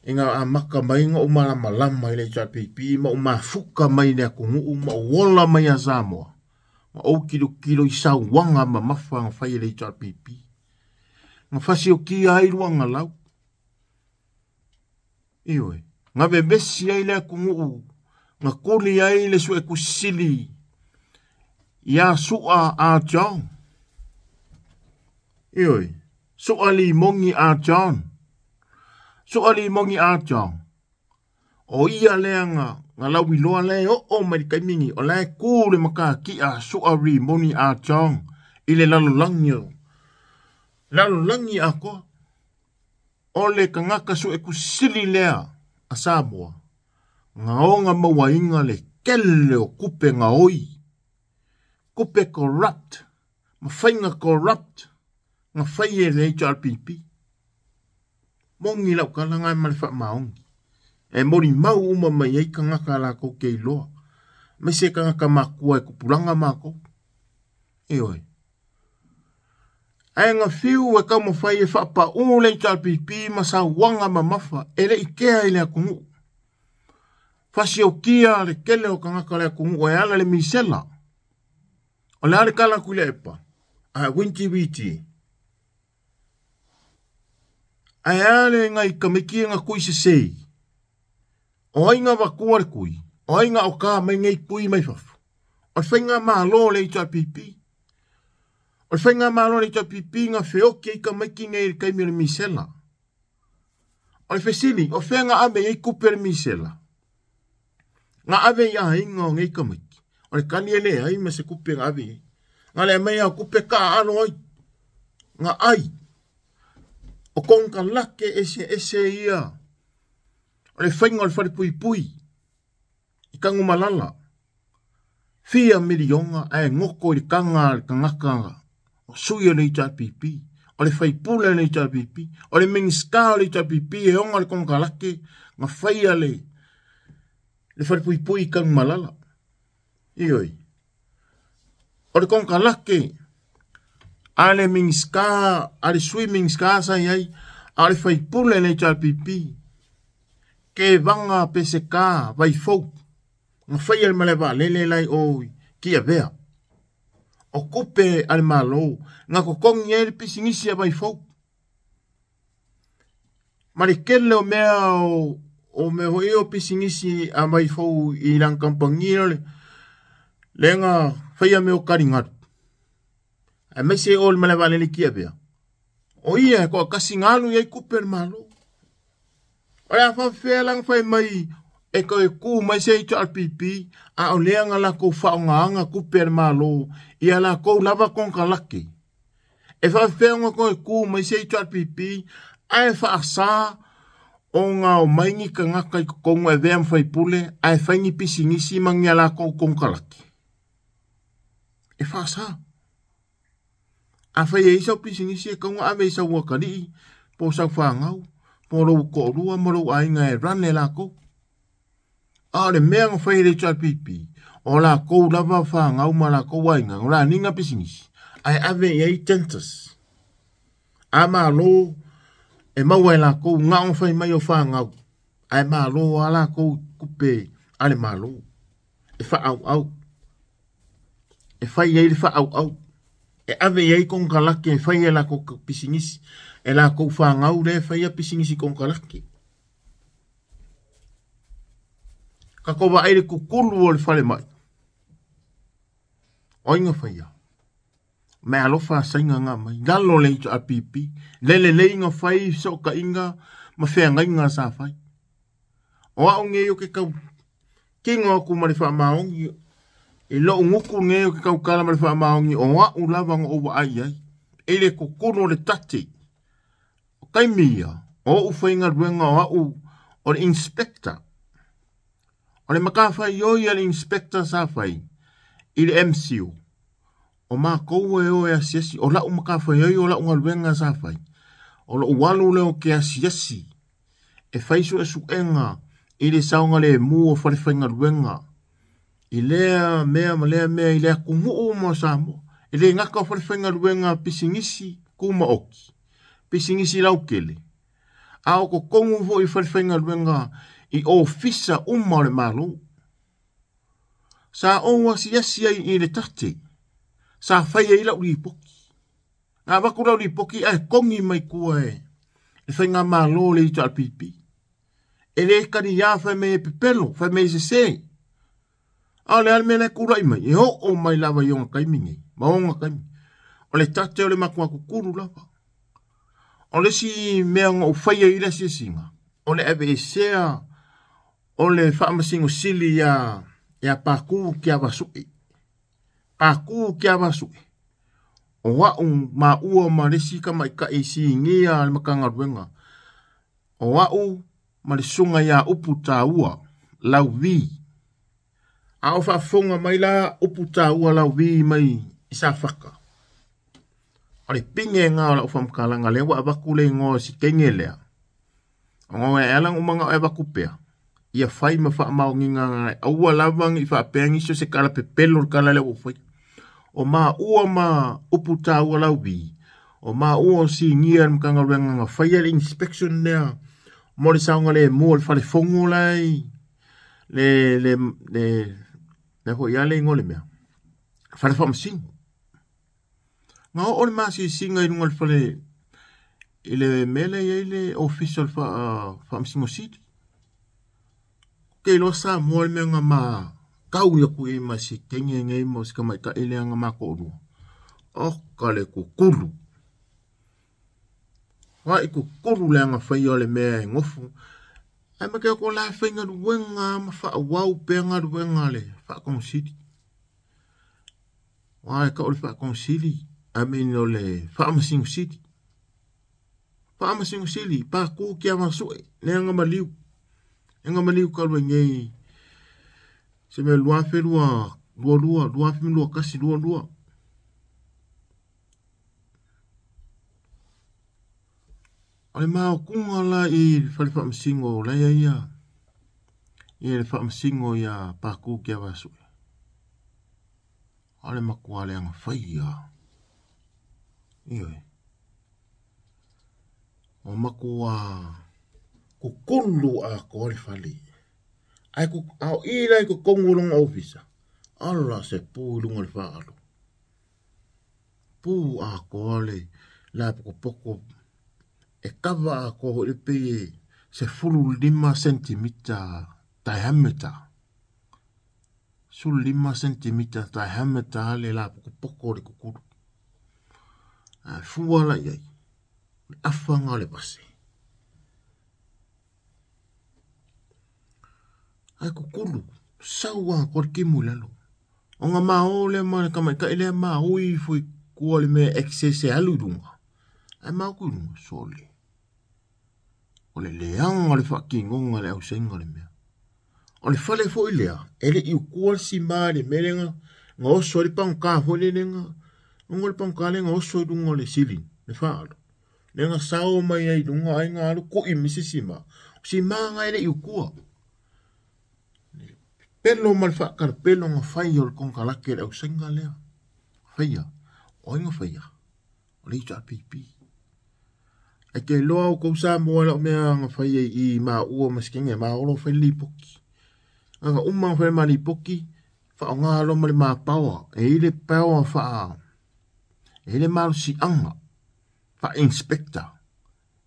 ina amata mai ona ou malamalama i le HRPP ma ou mafuka mai i le atunuu ma ou ola mai ia Samoa, ma ou tilotilo i sauaga mamafa na fai e le HRPP. Na fasiokia ai luagalau. Ioe, na vevesi ai le atunuu, na tuli ai le Suetusi Sili ia Su'a a John. Ioe, Su'a Limoni a John. Su'a Limoni a John. O ia lea na lauiloa lea e oo mai le taimi nei, o la e tu le matatia Su'a Limoni a John i le lalolagi, lalolagi atoa. O le tagata Suetusi Sili lea a Samoa, na ona mauaina le tele o tupe gaoi, tupe corrupt, ma faiga corrupt na fai e le HRPP. Moni lau tala ma le faamaoni. E molimau uma mai ai tagata latou te iloa. Aemaise tagata matua e tupulaga matou. Ioe. Ae na fiu e taumafai e faapau le HRPP ma sauaga mamafa e le i kea i le atunuu. Fasiokia le tele o tagata o le atunuu e ala le misela. O le a le tala atu i le epa? A winti witi. Ae a le nai tamaiti na tui sese. O ai na avatua le tui? O ai na oka mai nei tui mai fafo? O le faigamalo le HRPP. O le faigamalo le HRPP na feoki ai tamaiti nei i le taimi o le misela. O le fesili, o fea na ave i ai tupe o le misela? Na ave i aiga o nei tamaiti. O le tali e leai ma se tupe na ave i ai. Na le aumai lava o tupe taaalo ai. Na ai. O konekarate eseese ia o le faiga o le falepuipui i Tanumalala. Fia miliona ae goto i le taga a le tagata o sui o le HRPP, o le faipule o le HRPP, o le Minisita o le HRPP e ona le konekarate na faia le falepuipui i Tanumalala. Ioe. O le konekarate a le Minisita, a le Sui Minisita sa i ai, a o le faipule o le HRPP, Kevaga Peseta Vaifou, na faia le malae vaalele la i o i Tiavea. O tupe a le Malo na totogi ai le pisinisi a Vaifou. Ma le tele o mea o mea foi o pisinisi a Vaifou i lana kamupani le lea na faia mea o taligalu. Aemaise o le malae vaalele i Tiavea. O ia e toatasi na alu i ai tupe a le Malo. O le a faapefea la ona fai mai e toe tu mai se HRPP a o lea na latou faaaogaina tupe a le Malo i a latou lava konekarate. E faapefea ona toe tu mai se HRPP ae faasa ona omai ni tagata i totonu e avea ma faipule ae fai ni pisinisi ma ni a latou konekarate. E faasa. Afai e i ai sau pisinisi e tatau ona ave i sau atalii po o sau fanau po o lou toalua ma lou aiga e run e latou. A o le mea na fai e le HRPP, o latou lava fanau ma latou aiga na laniga pisinisi ae ave i ai tenders a Malo e maua e latou na ona fai mai o fanau ae malo a latou tupe a le Malo e faaauau, e fai ai le faaauau, e ave i ai konekarate e fai e latou pisinisi, e latou fanau lea e faia pisinisi konekarate. Tatou vaai i le tutulu o le falemai. O ai na faia? Meaalofa a Saina na aumai. Lalo le HRPP. Le lelei na fai fesootaiga ma feagaiga sa fai. O au nei o ke tau kino atu ma le faamaoni i lou gutu nei o ke tautala ma le faamaoni o au lava na ou vaai i ai. I le tutulu o le tate. O taimi ia, o ou faigaluega o au o le inspector. O le matafaioi a le inspector sa fai i le MCU, o matou e o e asiasi, o lau matafaioi o lau galuega sa fai, o lou alu lea o ke asiasi e fai suesuega i le saogalemu o falefaigaluega I lea mea ma lea mea i le atunuu uma o Samoa. E le gata o falefaigaluega pisinisi tumaoti, pisinisi lautele, a o totonu foi i falefaigaluega i ofisa uma o le Malo. Sa ou asiasi ai i le tate, sa fai ai lau lipoti. Na avatu lau lipoti ae togi mai tua e le faigamalo le HRPP. E le taliā fai mai e pepelo, fai mai e sese. A o le a le mea la e tulai mai, e oo mai lava i ona taimi nei, ma ona taimi. O le tate o le matua tutulu lava. O le isi mea na ou faia i le asiasiga, o le aveesea o le faamasino sili ia Pākū Keavasue. Pākū Keavasue. O au maua ma le isi tamaitai sinia a le Matagaluega. O au ma le susuga ia Upu Taua Lauvi. A o faafofoga mai la Upu Taua Lauvi mai i Safata. O le pine lena o lau faamatalaga lea ua avatu le igoa o si teine lea. Ona e ala ona manao e avatu pea. Ia fai ma faamaoniga aua lava ne i faapea nisi o se tala pepelo le tala lea ua ou faia. O maua ma Upu Taua Lauvi, o maua o sinia le Matagaluega na faia le inspection lea mo le saogalemu o le falefono la i le le le le foi ia le igoa o le mea fale faamasino. Na oo le masiasiga i luga o le fale i le mea lea e i ai le ofisa o le faamasino sili. Ou te iloa Samoa le mea na ma tau atu i ai ma si teine nei ma si tamaitai lea na ma toalua. Oka le kukulu. Ai kukulu le aga faia o le mea e nofo. Ae ma te o la e faigaluega ma faaauau pea galuega a le faatogosili. Aua e tau o le faatogosili, I mean o le faamasinosili. Faamasinosili, Pākū Keavasue, lea na maliu. Lea na maliu talu ai nei se mea 2022, 2021, 22. O le maotuga la i le fale faamasino la ia ia ia le faamasino ia Pākū Keavasue. O le matua leaga faia. Ioe. O matua kukulu atoa le fale. Ae a o i la i totonu o lona ofisa, ala se pu i luga o le faaalu. Pu atoa le lapokopoko e kava atoa foi le pei e 15 sentimita diameter. 15 sentimita diameter le lapokopoko o le kukulu. A fua la i ai, o le afaga o le vase. Ae kukulu, sau atoa le timu i lalo. Ona mao lea ma le tamaitai lea maui ifo i tua le mea access e alu i luga. Ae mao ku i luga, sole. O le leaga o le faatinoga o le ausaina o le mea. O le fale foi lea, e le i ukua le sima i le mea lea na oso ai le pagota foi lele na, luga o le pagota lea na oso i luga o le ceiling, le faalo. Lea na sao mai ai i luga ai na alu kui mai se sima. O sima na e le i ukua. Pelo ma le faakalapelo na fai o le konekarate le ausaina lea. Faia. O ai na faia? O le HRPP. Ae te iloa outou Samoa i lau mea na fai ai i maua ma si kenge maolo fai le lipoti. Na uma na fai ma lipoti, faaaoga loa ma le mapaoa. E i ai le power faa, e i ai le malosiaga faa-inspector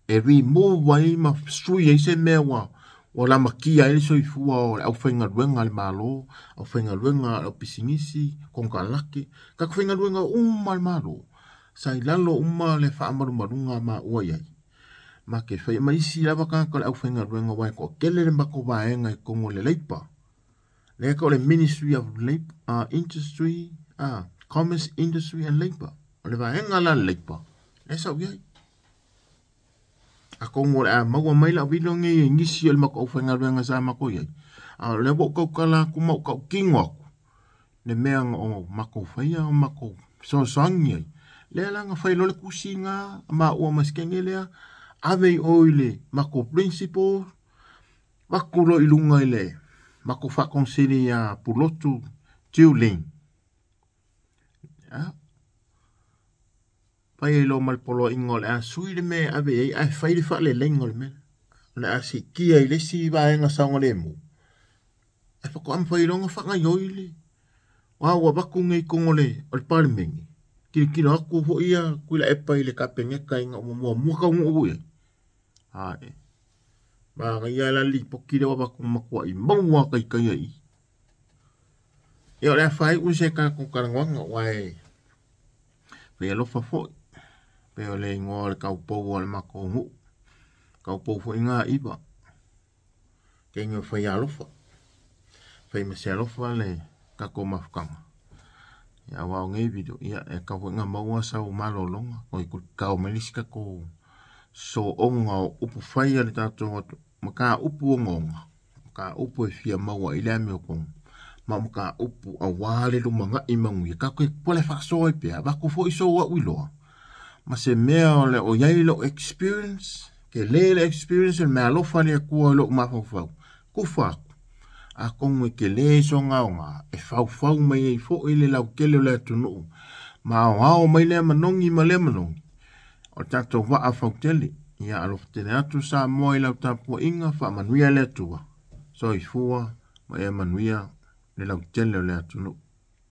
e remove ai ma sui ai se mea ua lamatia ai le soifua o le aufaigaluega a le Malo, aufaigaluega a le aupisinisi, konekarate, tatou faigaluega uma a le Malo. Sa i lalo uma le faamalumaluga a maua i ai. Ma te fai ma isi lava tagata o le aufaigaluega aua e toatele le matou vaega i totonu o le Labour. Lea tau o le Ministry of Labour, Industry, Commerce, Industry and Labour. O le vaega la le Labour, lea sa ou i ai. Atonu o le a maua mai lau video nei e nisi o le matou aufaigaluega sa matou i ai. A o lea ua ou tautala atu ma ou tautino atu le mea na o matou faia ma matou fesoasoani ai. Lea la na fai loa le tusi na maua ma si kenge lea, ave i o i le matou principal, avatu loa i luga i le Makou faakonesili ia Pulotu Tiuling. Ia, fai ai loa ma le poloaiga o le a sui le mea e ave i ai ae fai le faaleleiga o le mea lea. O le a siitia i le isi vaega saogalemu, ae faatoa mafai loa ona faagaoioi le aua ua avatu nei i totonu o le Palemene, tilotilo atu foi ia Tuilaepa i le Kapeneta ina ua muamua taunuu i ai. Ae, manaia la le lipoti lea ua avatu, matuai maua lava taitaia i i. Ia o le a faaiu se tatou talanoaga aua e fai alofa foi, pei o le igoa o le taupou a le matou nuu, taupou foi na iva, teine o fai alofa, fai ma se alofa le tatou mafutaga. Ia aua o nei video, ia e tatau foi ona maua sau malologa, toe tatao mai le isi tatou sooga o upu fai a le tatou atu, mataupu ogaoga, mataupu e fia maua ai le amiotonu, ma o mataupu aua le lumanai manuia. Tatou te pole faasoa ai pea, avatu foi sou au iloa, ma se mea o le o i ai lou experience, tele le experience o le meaalofa a le Atua i lou mafaufau, tufa atu, atonu e tele sona aoga e faufau mai ai foi le lautele o le atunuu, ma aoao mai lea manogi ma lea manogi o le tatou vaa fautele. Ia alofa tele atu Samoa i lau tapuaiga, faamanuia le Atua. Soifua ma ia manuia le lautele o le atunuu.